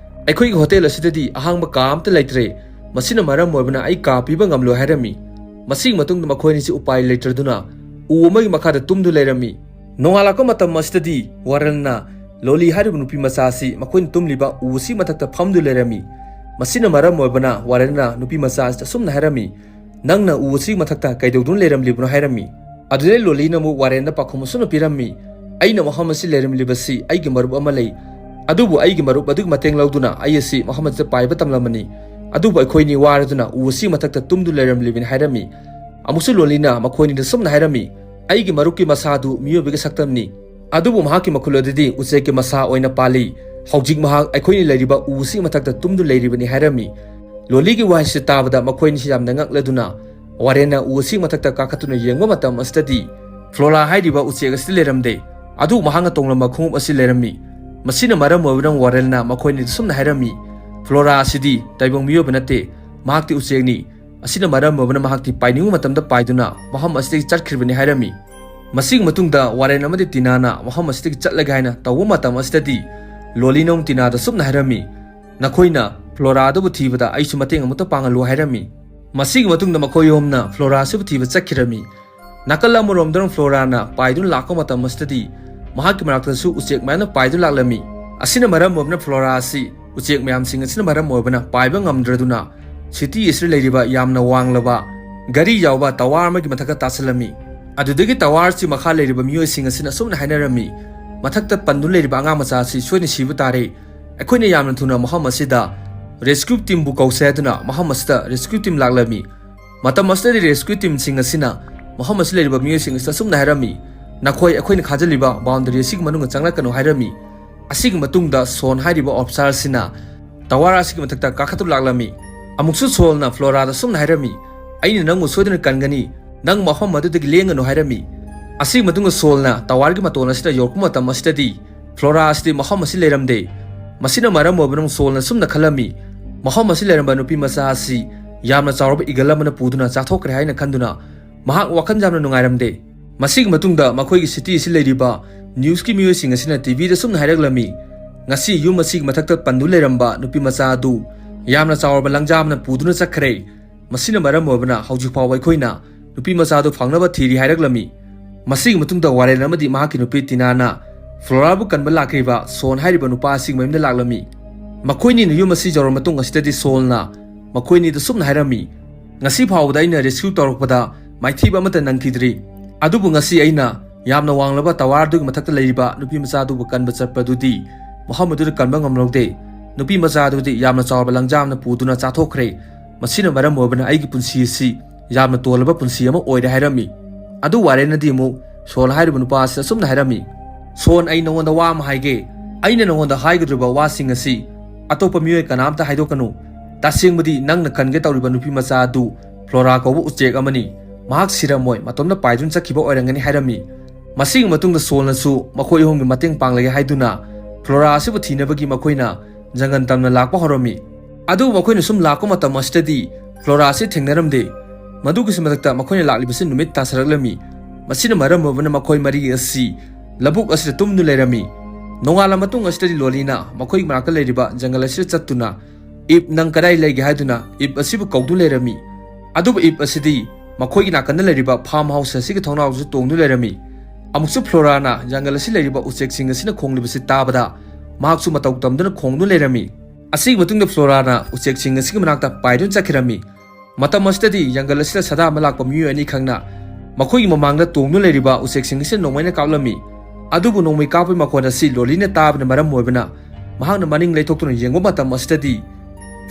"ꯑꯩꯈꯣꯏꯒꯤ ꯍꯣꯇꯦꯜ ꯑꯁꯤꯗꯗꯤ ꯑꯍꯥꯡꯕ ꯀꯥ ꯑꯃꯠꯇ ꯂꯩꯇ꯭ꯔꯦ, ꯃꯁꯤꯅ ꯃꯔꯝ ꯑꯣꯏꯕꯅ ꯑꯩ ꯀꯥ ꯄꯤꯕ ꯉꯝꯂꯣꯏ" ꯍꯥꯏꯔꯝꯃꯤ꯫ ꯃꯁꯤꯒꯤ ꯃꯇꯨꯡꯗ ꯃꯈꯣꯏ ꯑꯅꯤꯁꯤ ꯎꯄꯥꯏ ꯂꯩꯇ꯭ꯔꯗꯨꯅ ꯎ ꯑꯃꯒꯤ ꯃꯈꯥꯗ ꯇꯨꯝꯗꯨ ꯂꯩꯔꯝꯃꯤ꯫ ꯅꯣꯡꯉꯥꯜꯂꯛꯄ ꯃꯇꯝ ꯑꯁꯤꯗꯗꯤ ꯋꯥꯔꯦꯜꯅ ꯂꯣꯂꯤ ꯍꯥꯏꯔꯤꯕ ꯅꯨꯄꯤ ꯃꯆꯥ ꯑꯁꯤ ꯃꯈꯣꯏꯅ ꯇꯨꯝꯂꯤꯕ ꯎ ꯑꯁꯤ ꯃꯊꯛꯇ ꯐꯝꯗꯨ ꯂꯩꯔꯝꯃꯤ꯫ ꯃꯁꯤꯅ ꯃꯔꯝ ꯑꯣꯏꯕꯅ ꯋꯥꯔꯦꯜꯅ ꯅꯨꯄꯤ ꯃꯆꯥ ꯑꯁꯤꯗ ꯑꯁꯨꯝꯅ ꯍꯥꯏꯔꯝꯃꯤ, "ꯅꯪꯅ ꯎ ꯑꯁꯤ ꯃꯊꯛꯇ ꯀꯩꯗꯧꯗꯨꯅ ꯂꯩꯔꯝꯂꯤꯕꯅꯣ?" ꯍꯥꯏꯔꯝꯃꯤ꯫ ꯑꯗꯨꯗꯩ ꯂꯣꯂꯤꯅ ꯑꯃꯨꯛ ꯋꯥꯔꯦꯟꯗ ꯄꯥꯎꯈꯨꯝ ꯑꯁꯨꯝꯅ ꯄꯤꯔꯝꯃꯤ, "ꯑꯩꯅ ꯃꯐꯝ ꯑꯁꯤ ꯂꯩꯔꯝꯂꯤꯕꯁꯤ ꯑꯩꯒꯤ ꯃꯔꯨꯞ ꯑꯃ ꯂꯩ, ꯑꯗꯨꯕꯨ ꯑꯩꯒꯤ ꯃꯔꯨꯞ ꯑꯗꯨꯒꯤ ꯃꯇꯦꯡ ꯂꯧꯗꯨꯅ ꯑꯩ ꯑꯁꯤ ꯃꯐꯝ ꯑꯁꯤꯗ ꯄꯥꯏꯕ ꯇꯝꯂꯝꯕꯅꯤ, ꯑꯗꯨꯕꯨ ꯑꯩꯈꯣꯏꯅꯤ ꯋꯥꯔꯗꯨꯅ ꯎ ꯑꯁꯤ ꯃꯊꯛꯇ ꯇꯨꯝꯗꯨ ꯂꯩꯔꯝꯂꯤꯕꯅꯤ" ꯍꯥꯏꯔꯝꯃꯤ꯫ ꯑꯃꯨꯛꯁꯨ ꯂꯣꯂꯤꯅ ꯃꯈꯣꯏꯅꯤꯗ ꯁꯨꯝꯅ ꯍꯥꯏꯔꯝꯃꯤ, "ꯑꯩꯒꯤ ꯃꯔꯨꯞꯀꯤ ꯃꯁꯥꯗꯨ ꯃꯤꯑꯣꯏꯕꯒꯤ ꯁꯛꯇꯝꯅꯤ, ꯑꯗꯨꯕꯨ ꯃꯍꯥꯛꯀꯤ ꯃꯈꯨꯜ ꯑꯗꯨꯗꯤ ꯎꯆꯦꯛꯀꯤ ꯃꯁꯥ ꯑꯣꯏꯅ ꯄꯥꯜꯂꯤ꯫ ꯍꯧꯖꯤꯛ ꯃꯍꯥꯛ ꯑꯩꯈꯣꯏꯅ ꯂꯩꯔꯤꯕ ꯎ ꯑꯁꯤꯒꯤ ꯃꯊꯛꯇ ꯇꯨꯝꯗꯨ ꯂꯩꯔꯤꯕꯅꯤ" ꯍꯥꯏꯔꯝꯃꯤ꯫ ꯂꯣꯂꯤꯒꯤ ꯋꯥꯍꯩꯁꯤ ꯇꯥꯕꯗ ꯃꯈꯣꯏꯅꯤꯁꯤ ꯌꯥꯝꯅ ꯉꯛꯂꯗꯨꯅ ꯋꯥꯔꯦꯟꯅ ꯎ ꯑꯁꯤꯒꯤ ꯃꯊꯛꯇ ꯀꯥꯈꯠꯇꯨꯅ ꯌꯦꯡꯕ ꯃꯇꯝ ꯑꯁꯤꯗꯗꯤ ꯐ꯭ꯂꯣꯔꯥ ꯍꯥꯏꯔꯤꯕ ꯎꯆꯦꯛ ꯑꯁꯤ ꯂꯩꯔꯝꯗꯦ꯫ ꯑꯗꯨꯕꯨ ꯃꯍꯥꯛꯅ ꯇꯣꯡꯂꯝꯕ ꯈꯣꯡꯎꯞ ꯑꯁꯤ ꯂꯩꯔꯝꯃꯤ꯫ ꯃꯁꯤꯅ ꯃꯔꯝ ꯑꯣꯏꯗꯨꯅ ꯋꯥꯔꯦꯜꯅ ꯃꯈꯣꯏꯅꯤꯗ ꯁꯨꯝꯅ ꯍꯥꯏꯔꯝꯃꯤ, "ꯐ꯭ꯂꯣꯔꯥ ꯑꯁꯤꯗꯤ ꯇꯥꯏꯕꯪ ꯃꯤꯑꯣꯏꯕ ꯅꯠꯇꯦ, ꯃꯍꯥꯛꯇꯤ ꯎꯆꯦꯛꯅꯤ꯫ ꯑꯁꯤꯅ ꯃꯔꯝ ꯑꯣꯏꯕꯅ ꯃꯍꯥꯛꯇꯤ ꯄꯥꯏꯅꯤꯡꯕ ꯃꯇꯝꯗ ꯄꯥꯏꯗꯨꯅ ꯃꯐꯝ ꯑꯁꯤꯗꯒꯤ ꯆꯠꯈ꯭ꯔꯤꯕꯅꯤ ꯍꯥꯏꯔꯝꯃꯤ꯫ ꯃꯁꯤꯒꯤ ꯃꯇꯨꯡꯗ ꯋꯥꯔꯦꯟ ꯑꯃꯗꯤ ꯇꯤꯅꯥꯅ ꯃꯐꯝ ꯑꯁꯤꯗꯒꯤ ꯆꯠꯂꯒꯦ ꯍꯥꯏꯅ ꯇꯧꯕ ꯃꯇꯝ ꯑꯁꯤꯗꯗꯤ ꯂꯣꯂꯤꯅ ꯑꯃꯨꯛ ꯇꯤꯅꯥꯗ ꯁꯨꯝꯅ ꯍꯥꯏꯔꯝꯃꯤ, "ꯅꯈꯣꯏꯅ ꯐ꯭ꯂꯣꯔꯥ ꯑꯗꯨꯕꯨ ꯊꯤꯕꯗ ꯑꯩꯁꯨ ꯃꯇꯦꯡ ꯑꯃꯨꯛꯇ ꯄꯥꯡꯍꯜꯂꯨ" ꯍꯥꯏꯔꯝꯃꯤ꯫ ꯃꯁꯤꯒꯤ ꯃꯇꯨꯡꯗ ꯃꯈꯣꯏ ꯑꯍꯨꯝꯅ ꯐ꯭ꯂꯣꯔꯥ ꯑꯁꯤꯕꯨ ꯊꯤꯕ ꯆꯠꯈꯤꯔꯝꯃꯤ꯫ ꯅꯥꯀꯜ ꯑꯃꯔꯣꯝꯗꯅ ꯐ꯭ꯂꯣꯔꯥꯅ ꯄꯥꯏꯗꯨꯅ ꯂꯥꯛꯄ ꯃꯇꯝ ꯑꯁꯤꯗꯗꯤ ꯃꯍꯥꯛꯀꯤ ꯃꯅꯥꯛꯇꯁꯨ ꯎꯆꯦꯛ ꯃꯌꯥꯝꯅ ꯄꯥꯏꯗꯨꯅ ꯂꯥꯛꯂꯝꯃꯤ꯫ ꯑꯁꯤꯅ ꯃꯔꯝ ꯑꯣꯏꯕꯅ ꯐ꯭ꯂꯣꯔꯥ ꯑꯁꯤ ꯎꯆꯦꯛ ꯃꯌꯥꯝꯁꯤꯡ ꯑꯁꯤꯅ ꯃꯔꯝ ꯑꯣꯏꯕꯅ ꯄꯥꯏꯕ ꯉꯝꯗ꯭ꯔꯗꯨꯅ ꯁꯤꯇꯤ ꯑꯁꯤꯗ ꯂꯩꯔꯤꯕ ꯌꯥꯝꯅ ꯋꯥꯡꯂꯕ ꯒꯥꯔꯤ ꯌꯥꯎꯕ ꯇꯋꯥꯔ ꯑꯃꯒꯤ ꯃꯊꯛꯇ ꯇꯥꯁꯤꯜꯂꯝꯃꯤ꯫ ꯑꯗꯨꯗꯒꯤ ꯇꯋꯥꯔ ꯑꯁꯤ ꯃꯈꯥ ꯂꯩꯔꯤꯕ ꯃꯤꯑꯣꯏꯁꯤꯡ ꯑꯁꯤꯅ ꯑꯁꯨꯝꯅ ꯍꯥꯏꯅꯔꯝꯃꯤ, "ꯃꯊꯛꯇ ꯄꯟꯗꯨꯅ ꯂꯩꯔꯤꯕ ꯑꯉꯥꯡ ꯃꯆꯥ ꯑꯁꯤ ꯁꯣꯏꯗꯅ ꯁꯤꯕ ꯇꯥꯔꯦ꯫ ꯑꯩꯈꯣꯏꯅ ꯌꯥꯝꯅ ꯊꯨꯅ ꯃꯐꯝ ꯑꯁꯤꯗ ꯔꯦꯁꯀ꯭ꯌꯨ ꯇꯤꯝꯕꯨ ꯀꯧꯁꯦ" ꯍꯥꯏꯗꯨꯅ ꯃꯐꯝ ꯑꯁꯤꯗ ꯔꯦꯁꯀ꯭ꯌꯨ ꯇꯤꯝ ꯂꯥꯛꯂꯝꯃꯤ꯫ ꯃꯇꯝ ꯑꯁꯤꯗꯗꯤ ꯔꯦꯁꯀ꯭ꯌꯨ ꯇꯤꯝꯁꯤꯡ ꯑꯁꯤꯅ ꯃꯐꯝ ꯑꯁꯤꯗ ꯂꯩꯔꯤꯕ ꯃꯤꯑꯣꯏꯁꯤꯡ ꯑꯁꯤꯗ ꯑꯁꯨꯝꯅ ꯍꯥꯏꯔꯝꯃꯤ, "ꯅꯈꯣꯏ ꯑꯩꯈꯣꯏꯅ ꯈꯥꯖꯤꯜꯂꯤꯕ ꯕꯥꯎꯟꯗꯔꯤ ꯑꯁꯤꯒꯤ ꯃꯅꯨꯡꯗ ꯆꯪꯂꯛꯀꯅꯨ" ꯍꯥꯏꯔꯝꯃꯤ꯫ ꯑꯁꯤꯒꯤ ꯃꯇꯨꯡꯗ ꯁꯣꯟ ꯍꯥꯏꯔꯤꯕ ꯑꯣꯐꯤꯁꯥꯔ ꯑꯁꯤꯅ ꯇꯋꯥꯔ ꯑꯁꯤꯒꯤ ꯃꯊꯛꯇ ꯀꯥꯈꯠꯇꯨꯅ ꯂꯥꯛꯂꯝꯃꯤ꯫ ꯑꯃꯨꯛꯁꯨ ꯁꯣꯜꯅ ꯐ꯭ꯂꯣꯔꯥꯗ ꯑꯁꯨꯝꯅ ꯍꯥꯏꯔꯝꯃꯤ, "ꯑꯩꯅ ꯅꯪꯕꯨ ꯁꯣꯏꯗꯅ ꯀꯟꯒꯅꯤ, ꯅꯪ ꯃꯐꯝ ꯑꯗꯨꯗꯒꯤ ꯂꯦꯡꯒꯅꯨ" ꯍꯥꯏꯔꯝꯃꯤ꯫ ꯑꯁꯤꯒꯤ ꯃꯇꯨꯡꯗ ꯁꯣꯜꯅ ꯇꯋꯥꯔꯒꯤ ꯃꯇꯣꯟ ꯑꯁꯤꯗ ꯌꯧꯔꯛꯄ ꯃꯇꯝ ꯑꯁꯤꯗꯗꯤ ꯐ꯭ꯂꯣꯔꯥ ꯑꯁꯤꯗꯤ ꯃꯐꯝ ꯑꯁꯤ ꯂꯩꯔꯝꯗꯦ꯫ ꯃꯁꯤꯅ ꯃꯔꯝ ꯑꯣꯏꯕꯅ ꯁꯣꯜꯅ ꯁꯨꯝꯅ ꯈꯜꯂꯝꯃꯤ, ꯃꯐꯝ ꯑꯁꯤ ꯂꯩꯔꯝꯕ ꯅꯨꯄꯤ ꯃꯆꯥ ꯑꯁꯤ ꯌꯥꯝꯅ ꯆꯥꯎꯔꯕ ꯏꯒꯜ ꯑꯃꯅ ꯄꯨꯗꯨꯅ ꯆꯥꯊꯣꯛꯈ꯭ꯔꯦ ꯍꯥꯏꯅ ꯈꯟꯗꯨꯅ ꯃꯍꯥꯛ ꯋꯥꯈꯜ ꯌꯥꯝꯅ ꯅꯨꯡꯉꯥꯏꯔꯝꯗꯦ꯫ ꯃꯁꯤꯒꯤ ꯃꯇꯨꯡꯗ ꯃꯈꯣꯏꯒꯤ ꯁꯤꯇꯤ ꯑꯁꯤ ꯂꯩꯔꯤꯕ ꯅ꯭ꯌꯨꯁꯀꯤ ꯃꯤꯑꯣꯏꯁꯤꯡ ꯑꯁꯤꯅ ꯇꯤꯚꯤꯗ ꯁꯨꯝꯅ ꯍꯥꯏꯔꯛꯂꯝꯃꯤ, "ꯉꯁꯤ ꯌꯨꯝ ꯑꯁꯤꯒꯤ ꯃꯊꯛꯇ ꯄꯟꯗꯨ ꯂꯩꯔꯝꯕ ꯅꯨꯄꯤ ꯃꯆꯥ ꯑꯗꯨ ꯌꯥꯝꯅ ꯆꯥꯎꯔꯕ ꯂꯪꯖꯥ ꯑꯃꯅ ꯄꯨꯗꯨꯅ ꯆꯠꯈ꯭ꯔꯦ꯫ ꯃꯁꯤꯅ ꯃꯔꯝ ꯑꯣꯏꯕꯅ ꯍꯧꯖꯤꯛ ꯐꯥꯎꯕ ꯑꯩꯈꯣꯏꯅ ꯅꯨꯄꯤ ꯃꯆꯥ ꯑꯗꯨ ꯐꯪꯅꯕ ꯊꯤꯔꯤ" ꯍꯥꯏꯔꯛꯂꯝꯃꯤ꯫ ꯃꯁꯤꯒꯤ ꯃꯇꯨꯡꯗ ꯋꯥꯔꯦꯟ ꯑꯃꯗꯤ ꯃꯍꯥꯛꯀꯤ ꯅꯨꯄꯤ ꯇꯤꯅꯥꯅ ꯐ꯭ꯂꯣꯔꯥꯕꯨ ꯀꯟꯕ ꯂꯥꯛꯈꯤꯕ ꯁꯣꯟ ꯍꯥꯏꯔꯤꯕ ꯅꯨꯄꯥ ꯑꯁꯤꯒꯤ ꯃꯌꯨꯝꯗ ꯂꯥꯛꯂꯝꯃꯤ꯫ ꯃꯈꯣꯏꯅꯤꯅ ꯌꯨꯝ ꯑꯁꯤ ꯌꯧꯔꯕ ꯃꯇꯨꯡ ꯑꯁꯤꯗꯗꯤ ꯁꯣꯜꯅ ꯃꯈꯣꯏꯅꯤꯗ ꯁꯨꯝꯅ ꯍꯥꯏꯔꯝꯃꯤ, "ꯉꯁꯤ ꯐꯥꯎꯕꯗ ꯑꯩꯅ ꯔꯦꯁꯀ꯭ꯌꯨ ꯇꯧꯔꯛꯄꯗ ꯃꯥꯏꯊꯤꯕ ꯑꯃꯠꯇ ꯅꯪꯈꯤꯗ꯭ꯔꯤ꯫ ꯑꯗꯨꯕꯨ ꯉꯁꯤ ꯑꯩꯅ ꯌꯥꯝꯅ ꯋꯥꯡꯂꯕ ꯇꯋꯥꯔ ꯑꯗꯨꯒꯤ ꯃꯊꯛꯇ ꯂꯩꯔꯤꯕ ꯅꯨꯄꯤ ꯃꯆꯥ ꯑꯗꯨꯕꯨ ꯀꯟꯕ ꯆꯠꯄ ꯑꯗꯨꯗꯤ ꯃꯐꯝ ꯑꯗꯨꯗ ꯀꯟꯕ ꯉꯝꯂꯧꯗꯦ꯫ ꯅꯨꯄꯤ ꯃꯆꯥ ꯑꯗꯨꯗꯤ ꯌꯥꯝꯅ ꯆꯥꯎꯔꯕ ꯂꯪꯖꯥ ꯑꯃꯅ ꯄꯨꯗꯨꯅ ꯆꯥꯊꯣꯛꯈ꯭ꯔꯦ꯫ ꯃꯁꯤꯅ ꯃꯔꯝ ꯑꯣꯏꯕꯅ ꯑꯩꯒꯤ ꯄꯨꯟꯁꯤ ꯑꯁꯤ ꯌꯥꯝꯅ ꯇꯣꯜꯂꯕ ꯄꯨꯟꯁꯤ ꯑꯃ ꯑꯣꯏꯔꯦ" ꯍꯥꯏꯔꯝꯃꯤ꯫ ꯑꯗꯨ ꯋꯥꯔꯦꯟꯅꯗꯤ ꯑꯃꯨꯛ ꯁꯣꯜ ꯍꯥꯏꯔꯤꯕ ꯅꯨꯄꯥ ꯑꯁꯤꯗ ꯑꯁꯨꯝꯅ ꯍꯥꯏꯔꯝꯃꯤ, "ꯁꯣꯟ, ꯑꯩ ꯅꯉꯣꯟꯗ ꯋꯥ ꯑꯃ ꯍꯥꯏꯒꯦ꯫ ꯑꯩꯅ ꯅꯉꯣꯟꯗ ꯍꯥꯏꯒꯗꯧꯔꯤꯕ ꯋꯥꯁꯤꯡ ꯑꯁꯤ ꯑꯇꯣꯞꯄ ꯃꯤꯑꯣꯏ ꯀꯅꯥꯝꯇ ꯍꯥꯏꯗꯣꯛꯀꯅꯨ꯫ ꯇꯁꯦꯡꯕꯗꯤ ꯅꯪꯅ ꯀꯟꯒꯦ ꯇꯧꯔꯤꯕ ꯅꯨꯄꯤ ꯃꯆꯥ ꯑꯗꯨ ꯐ꯭ꯂꯣꯔꯥ ꯀꯧꯕ ꯎꯆꯦꯛ ꯑꯃꯅꯤ꯫ ꯃꯍꯥꯛ ꯁꯤꯔꯝꯃꯣꯏ, ꯃꯇꯣꯝꯇ ꯄꯥꯏꯗꯨꯅ ꯆꯠꯈꯤꯕ ꯑꯣꯏꯔꯝꯒꯅꯤ" ꯍꯥꯏꯔꯝꯃꯤ꯫ ꯃꯁꯤꯒꯤ ꯃꯇꯨꯡꯗ ꯁꯣꯜꯅꯁꯨ ꯃꯈꯣꯏ ꯑꯍꯨꯝꯒꯤ ꯃꯇꯦꯡ ꯄꯥꯡꯂꯒꯦ ꯍꯥꯏꯗꯨꯅ ꯐ꯭ꯂꯣꯔꯥ ꯑꯁꯤꯕꯨ ꯊꯤꯅꯕꯒꯤ ꯃꯈꯣꯏꯅ ꯖꯪꯒꯜ ꯇꯝꯅ ꯂꯥꯛꯄ ꯍꯧꯔꯝꯃꯤ꯫ ꯑꯗꯨꯕꯨ ꯃꯈꯣꯏꯅ ꯁꯨꯝ ꯂꯥꯛꯄ ꯃꯇꯝ ꯑꯁꯤꯗꯗꯤ ꯐ꯭ꯂꯣꯔꯥ ꯑꯁꯤ ꯊꯦꯡꯅꯔꯝꯗꯦ꯫ ꯃꯗꯨꯒꯤꯁꯨ ꯃꯊꯛꯇ ꯃꯈꯣꯏꯅ ꯂꯥꯛꯂꯤꯕꯁꯤ ꯅꯨꯃꯤꯠ ꯇꯥꯁꯤꯜꯂꯛꯂꯝꯃꯤ꯫ ꯃꯁꯤꯅ ꯃꯔꯝ ꯑꯣꯏꯕꯅ ꯃꯈꯣꯏ ꯃꯔꯤ ꯑꯁꯤ ꯂꯧꯕꯨꯛ ꯑꯁꯤꯗ ꯇꯨꯝꯗꯨꯅ ꯂꯩꯔꯝꯃꯤ꯫ ꯅꯣꯡꯉꯥꯜꯂ ꯃꯇꯨꯡ ꯑꯁꯤꯗꯗꯤ ꯂꯣꯂꯤꯅ ꯃꯈꯣꯏꯒꯤ ꯃꯅꯥꯛꯇ ꯂꯩꯔꯤꯕ ꯖꯪꯒꯜ ꯑꯁꯤꯗ ꯆꯠꯇꯨꯅ, "ꯏꯞ, ꯅꯪ ꯀꯗꯥꯏ ꯂꯩꯒꯦ?" ꯍꯥꯏꯗꯨꯅ ꯏꯞ ꯑꯁꯤꯕꯨ ꯀꯧꯗꯨꯅ ꯂꯩꯔꯝꯃꯤ꯫ ꯑꯗꯨꯕꯨ ꯏꯞ ꯑꯁꯤꯗꯤ ꯃꯈꯣꯏꯒꯤ ꯅꯥꯀꯟꯗ ꯂꯩꯔꯤꯕ ꯐꯥꯔꯝ ꯍꯥꯎꯁ ꯑꯁꯤꯒꯤ ꯊꯣꯡꯅꯥꯎꯗꯁꯨ ꯇꯣꯡꯗꯨꯅ ꯂꯩꯔꯝꯃꯤ꯫ ꯑꯃꯨꯛꯁꯨ ꯐ꯭ꯂꯣꯔꯥꯅ ꯖꯪꯒꯜ ꯑꯁꯤ ꯂꯩꯔꯤꯕ ꯎꯆꯦꯛꯁꯤꯡ ꯑꯁꯤꯅ ꯈꯣꯡꯂꯤꯕꯁꯤ ꯇꯥꯕꯗ ꯃꯍꯥꯛꯁꯨ ꯃꯇꯧ ꯇꯝꯗꯨꯅ ꯈꯣꯡꯗꯨꯅ ꯂꯩꯔꯝꯃꯤ꯫ ꯑꯁꯤꯒꯤ ꯃꯇꯨꯡꯗ ꯐ꯭ꯂꯣꯔꯥꯅ ꯎꯆꯦꯛꯁꯤꯡ ꯑꯁꯤꯒꯤ ꯃꯅꯥꯛꯇ ꯄꯥꯏꯗꯨꯅ ꯆꯠꯈꯤꯔꯝꯃꯤ꯫ ꯃꯇꯝ ꯑꯁꯤꯗꯗꯤ ꯖꯪꯒꯜ ꯑꯁꯤꯗ ꯁꯥꯗꯥꯟꯕ ꯂꯥꯛꯄ ꯃꯤꯑꯣꯏ ꯑꯅꯤꯈꯛꯅ ꯃꯈꯣꯏꯒꯤ ꯃꯃꯥꯡꯗ ꯇꯣꯡꯗꯨꯅ ꯂꯩꯔꯤꯕ ꯎꯆꯦꯛꯁꯤꯡ ꯑꯁꯤꯗ ꯅꯣꯡꯃꯩꯅ ꯀꯥꯞꯂꯝꯃꯤ꯫ ꯑꯗꯨꯕꯨ ꯅꯣꯡꯃꯩ ꯀꯥꯞꯄꯒꯤ ꯃꯈꯣꯟ ꯑꯁꯤ ꯂꯣꯂꯤꯅ ꯇꯥꯕꯅ ꯃꯔꯝ ꯑꯣꯏꯕꯅ ꯃꯍꯥꯛꯅ ꯃꯅꯤꯡ ꯂꯩꯊꯣꯛꯇꯨꯅ ꯌꯦꯡꯕ ꯃꯇꯝ ꯑꯁꯤꯗꯗꯤ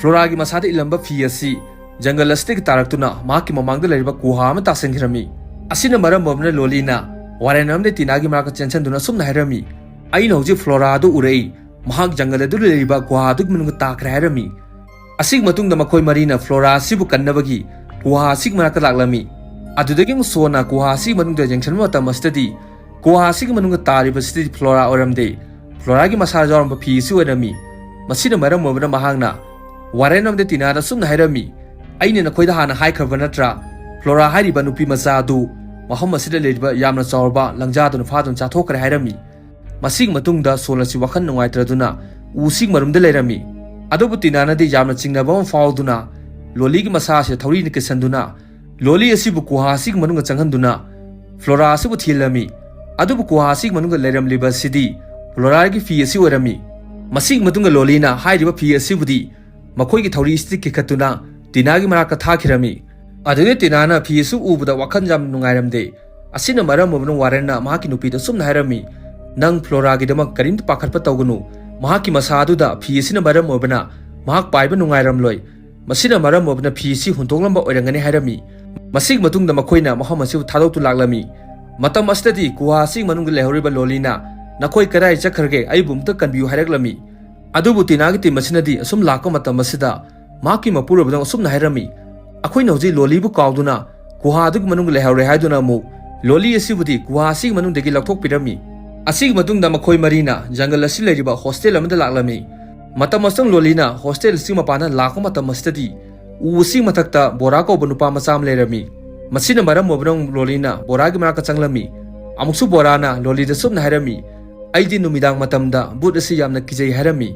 ꯐ꯭ꯂꯣꯔꯥꯒꯤ ꯃꯁꯥꯗ ꯏꯜꯂꯝꯕ ꯐꯤ ꯑꯁꯤ ꯖꯪꯒꯜ ꯑꯁꯤꯗꯒꯤ ꯇꯥꯔꯛꯇꯨꯅ ꯃꯍꯥꯛꯀꯤ ꯃꯃꯥꯡꯗ ꯂꯩꯔꯤꯕ ꯒꯨꯍꯥ ꯑꯃ ꯇꯥꯁꯤꯟꯈꯤꯔꯝꯃꯤ꯫ ꯑꯁꯤꯅ ꯃꯔꯝ ꯑꯣꯏꯕꯅ ꯂꯣꯂꯤꯅ ꯋꯥꯔꯦꯟ ꯑꯃꯗꯤ ꯇꯤꯅꯥꯒꯤ ꯃꯅꯥꯛꯇ ꯆꯦꯟꯁꯤꯟꯗꯨꯅ ꯑꯁꯨꯝꯅ ꯍꯥꯏꯔꯝꯃꯤ, "ꯑꯩꯅ ꯍꯧꯖꯤꯛ ꯐ꯭ꯂꯣꯔꯥ ꯑꯗꯨ ꯎꯔꯛꯏ꯫ ꯃꯍꯥꯛ ꯖꯪꯒꯜ ꯑꯗꯨꯗ ꯂꯩꯔꯤꯕ ꯒꯨꯍꯥ ꯑꯗꯨꯒꯤ ꯃꯅꯨꯡꯗ ꯇꯥꯈ꯭ꯔꯦ" ꯍꯥꯏꯔꯝꯃꯤ꯫ ꯑꯁꯤꯒꯤ ꯃꯇꯨꯡꯗ ꯃꯈꯣꯏ ꯃꯔꯤꯅ ꯐ꯭ꯂꯣꯔꯥ ꯑꯁꯤꯕꯨ ꯀꯟꯅꯕꯒꯤ ꯒꯨꯍꯥ ꯑꯁꯤꯒꯤ ꯃꯅꯥꯛꯇ ꯂꯥꯛꯂꯝꯃꯤ꯫ ꯑꯗꯨꯗꯒꯤ ꯑꯃꯨꯛ ꯁꯣꯟꯅ ꯒꯨꯍꯥ ꯑꯁꯤꯒꯤ ꯃꯅꯨꯡꯗ ꯌꯦꯡꯁꯤꯟꯕ ꯃꯇꯝ ꯑꯁꯤꯗꯗꯤ ꯒꯨꯍꯥ ꯑꯁꯤꯒꯤ ꯃꯅꯨꯡꯗ ꯇꯥꯔꯤꯕꯁꯤꯗꯤ ꯐ꯭ꯂꯣꯔꯥ ꯑꯣꯏꯔꯝꯗꯦ꯫ ꯐ꯭ꯂꯣꯔꯥꯒꯤ ꯃꯁꯥꯗ ꯌꯥꯎꯔꯝꯕ ꯐꯤ ꯑꯁꯤ ꯑꯣꯏꯔꯝꯃꯤ꯫ ꯃꯁꯤꯅ ꯃꯔꯝ ꯑꯣꯏꯕꯅ ꯃꯍꯥꯛꯅ ꯋꯥꯔꯦꯟ ꯑꯃꯗꯤ ꯇꯤꯅꯥꯗ ꯑꯁꯨꯝꯅ ꯍꯥꯏꯔꯝꯃꯤ, "ꯑꯩꯅ ꯅꯈꯣꯏꯗ ꯍꯥꯟꯅ ꯍꯥꯏꯈ꯭ꯔꯕ ꯅꯠꯇ꯭ꯔꯥ? ꯐ꯭ꯂꯣꯔꯥ ꯍꯥꯏꯔꯤꯕ ꯅꯨꯄꯤ ꯃꯆꯥ ꯑꯗꯨ ꯃꯐꯝ ꯑꯁꯤꯗ ꯂꯩꯔꯤꯕ ꯌꯥꯝꯅ ꯆꯥꯎꯔꯕ ꯂꯪꯖꯥꯗꯨꯅ ꯐꯥꯗꯨꯅ ꯆꯥꯊꯣꯛꯈ꯭ꯔꯦ" ꯍꯥꯏꯔꯝꯃꯤ꯫ ꯃꯁꯤꯒꯤ ꯃꯇꯨꯡꯗ ꯁꯣꯜ ꯑꯁꯤ ꯋꯥꯈꯜ ꯅꯨꯡꯉꯥꯏꯇ꯭ꯔꯗꯨꯅ ꯎꯁꯤꯡ ꯃꯔꯨꯝꯗ ꯂꯩꯔꯝꯃꯤ꯫ ꯑꯗꯨꯕꯨ ꯇꯤꯅꯥꯅꯗꯤ ꯌꯥꯝꯅ ꯆꯤꯡꯅꯕ ꯑꯃ ꯐꯥꯎꯗꯨꯅ ꯂꯣꯂꯤꯒꯤ ꯃꯁꯥ ꯑꯁꯤꯗ ꯊꯧꯔꯤꯅ ꯀꯤꯁꯟꯗꯨꯅ ꯂꯣꯂꯤ ꯑꯁꯤꯕꯨ ꯒꯨꯍꯥ ꯑꯁꯤꯒꯤ ꯃꯅꯨꯡꯗ ꯆꯪꯍꯟꯗꯨꯅ ꯐ꯭ꯂꯣꯔꯥ ꯑꯁꯤꯕꯨ ꯊꯤꯍꯜꯂꯝꯃꯤ꯫ ꯑꯗꯨꯕꯨ ꯒꯨꯍꯥ ꯑꯁꯤꯒꯤ ꯃꯅꯨꯡꯗ ꯂꯩꯔꯝꯂꯤꯕ ꯑꯁꯤꯗꯤ ꯐ꯭ꯂꯣꯔꯥꯒꯤ ꯐꯤ ꯑꯁꯤ ꯑꯣꯏꯔꯝꯃꯤ꯫ ꯃꯁꯤꯒꯤ ꯃꯇꯨꯡꯗ ꯂꯣꯂꯤꯅ ꯍꯥꯏꯔꯤꯕ ꯐꯤ ꯑꯁꯤꯕꯨꯗꯤ ꯃꯈꯣꯏꯒꯤ ꯊꯧꯔꯤ ꯑꯁꯤꯗ ꯀꯤꯈꯠꯇꯨꯅ ꯇꯤꯅꯥꯒꯤ ꯃꯅꯥꯛꯇ ꯊꯥꯈꯤꯔꯝꯃꯤ꯫ ꯑꯗꯨꯗꯩ ꯇꯤꯅꯥꯅ ꯐꯤ ꯑꯁꯤ ꯎꯕꯗ ꯋꯥꯈꯜ ꯌꯥꯝ ꯅꯨꯡꯉꯥꯏꯔꯝꯗꯦ꯫ ꯑꯁꯤꯅ ꯃꯔꯝ ꯑꯣꯏꯕꯅ ꯋꯥꯔꯦꯟꯅ ꯃꯍꯥꯛꯀꯤ ꯅꯨꯄꯤꯗ ꯑꯁꯨꯝꯅ ꯍꯥꯏꯔꯝꯃꯤ, "ꯅꯪ ꯐ꯭ꯂꯣꯔꯥꯒꯤꯗꯃꯛ ꯀꯔꯤꯝꯇ ꯄꯥꯈꯠꯄ ꯇꯧꯒꯅꯨ꯫ ꯃꯍꯥꯛꯀꯤ ꯃꯁꯥ ꯑꯗꯨꯗ ꯐꯤ ꯑꯁꯤꯅ ꯃꯔꯝ ꯑꯣꯏꯕꯅ ꯃꯍꯥꯛ ꯄꯥꯏꯕ ꯅꯨꯡꯉꯥꯏꯔꯝꯂꯣꯏ꯫ ꯃꯁꯤꯅ ꯃꯔꯝ ꯑꯣꯏꯕꯅ ꯐꯤ ꯑꯁꯤ ꯍꯨꯟꯗꯣꯛꯂꯝꯕ ꯑꯣꯏꯔꯝꯒꯅꯤ" ꯍꯥꯏꯔꯝꯃꯤ꯫ ꯃꯁꯤꯒꯤ ꯃꯇꯨꯡꯗ ꯃꯈꯣꯏꯅ ꯃꯐꯝ ꯑꯁꯤꯕꯨ ꯊꯥꯗꯣꯛꯇꯨ ꯂꯥꯛꯂꯝꯃꯤ꯫ ꯃꯇꯝ ꯑꯁꯤꯗꯗꯤ ꯒꯨꯍꯥ ꯑꯁꯤꯒꯤ ꯃꯅꯨꯡꯗ ꯂꯩꯍꯧꯔꯤꯕ ꯂꯣꯂꯤꯅ, "ꯅꯈꯣꯏ ꯀꯗꯥꯏ ꯆꯠꯈ꯭ꯔꯒꯦ? ꯑꯩꯕꯨ ꯑꯃꯨꯛꯇ ꯀꯟꯕꯤꯌꯨ" ꯍꯥꯏꯔꯛꯂꯝꯃꯤ꯫ ꯑꯗꯨꯕꯨ ꯇꯤꯅꯥꯒꯤ ꯇꯤꯝ ꯑꯁꯤꯅꯗꯤ ꯑꯁꯨꯝ ꯂꯥꯛꯄ ꯃꯇꯝ ꯑꯁꯤꯗ ꯃꯍꯥꯛꯀꯤ ꯃꯄꯨꯔꯣꯏꯕꯗ ꯑꯁꯨꯝꯅ ꯍꯥꯏꯔꯝꯃꯤ, "ꯑꯩꯈꯣꯏꯅ ꯍꯧꯖꯤꯛ ꯂꯣꯂꯤꯕꯨ ꯀꯥꯎꯗꯨꯅ ꯒꯨꯍꯥ ꯑꯗꯨꯒꯤ ꯃꯅꯨꯡꯗ ꯂꯩꯍꯧꯔꯦ" ꯍꯥꯏꯗꯨꯅ ꯑꯃꯨꯛ ꯂꯣꯂꯤ ꯑꯁꯤꯕꯨꯗꯤ ꯒꯨꯍꯥ ꯑꯁꯤꯒꯤ ꯃꯅꯨꯡꯗꯒꯤ ꯂꯧꯊꯣꯛꯄꯤꯔꯝꯃꯤ꯫ ꯑꯁꯤꯒꯤ ꯃꯇꯨꯡꯗ ꯃꯈꯣꯏ ꯃꯔꯤꯅ ꯖꯪꯒꯜ ꯑꯁꯤ ꯂꯩꯔꯤꯕ ꯍꯣꯁꯇꯦꯜ ꯑꯃꯗ ꯂꯥꯛꯂꯝꯃꯤ꯫ ꯃꯇꯝ ꯑꯁꯤꯗ ꯂꯣꯂꯤꯅ ꯍꯣꯁꯇꯦꯜ ꯑꯁꯤꯒꯤ ꯃꯄꯥꯟꯗ ꯂꯥꯛꯄ ꯃꯇꯝ ꯑꯁꯤꯗꯗꯤ ꯎ ꯑꯁꯤꯒꯤ ꯃꯊꯛꯇ ꯕꯣꯔꯥ ꯀꯧꯕ ꯅꯨꯄꯥ ꯃꯆꯥ ꯑꯃ ꯂꯩꯔꯝꯃꯤ꯫ ꯃꯁꯤꯅ ꯃꯔꯝ ꯑꯣꯏꯗꯨꯅ ꯂꯣꯂꯤꯅ ꯕꯣꯔꯥꯒꯤ ꯃꯅꯥꯛꯇ ꯆꯪꯂꯝꯃꯤ꯫ ꯑꯃꯨꯛꯁꯨ ꯕꯣꯔꯥꯅ ꯂꯣꯂꯤꯗ ꯁꯨꯝꯅ ꯍꯥꯏꯔꯝꯃꯤ, "ꯑꯩꯗꯤ ꯅꯨꯃꯤꯗꯥꯡ ꯃꯇꯝꯗ ꯕꯨꯠ ꯑꯁꯤ ꯌꯥꯝꯅ ꯀꯤꯖꯩ" ꯍꯥꯏꯔꯝꯃꯤ꯫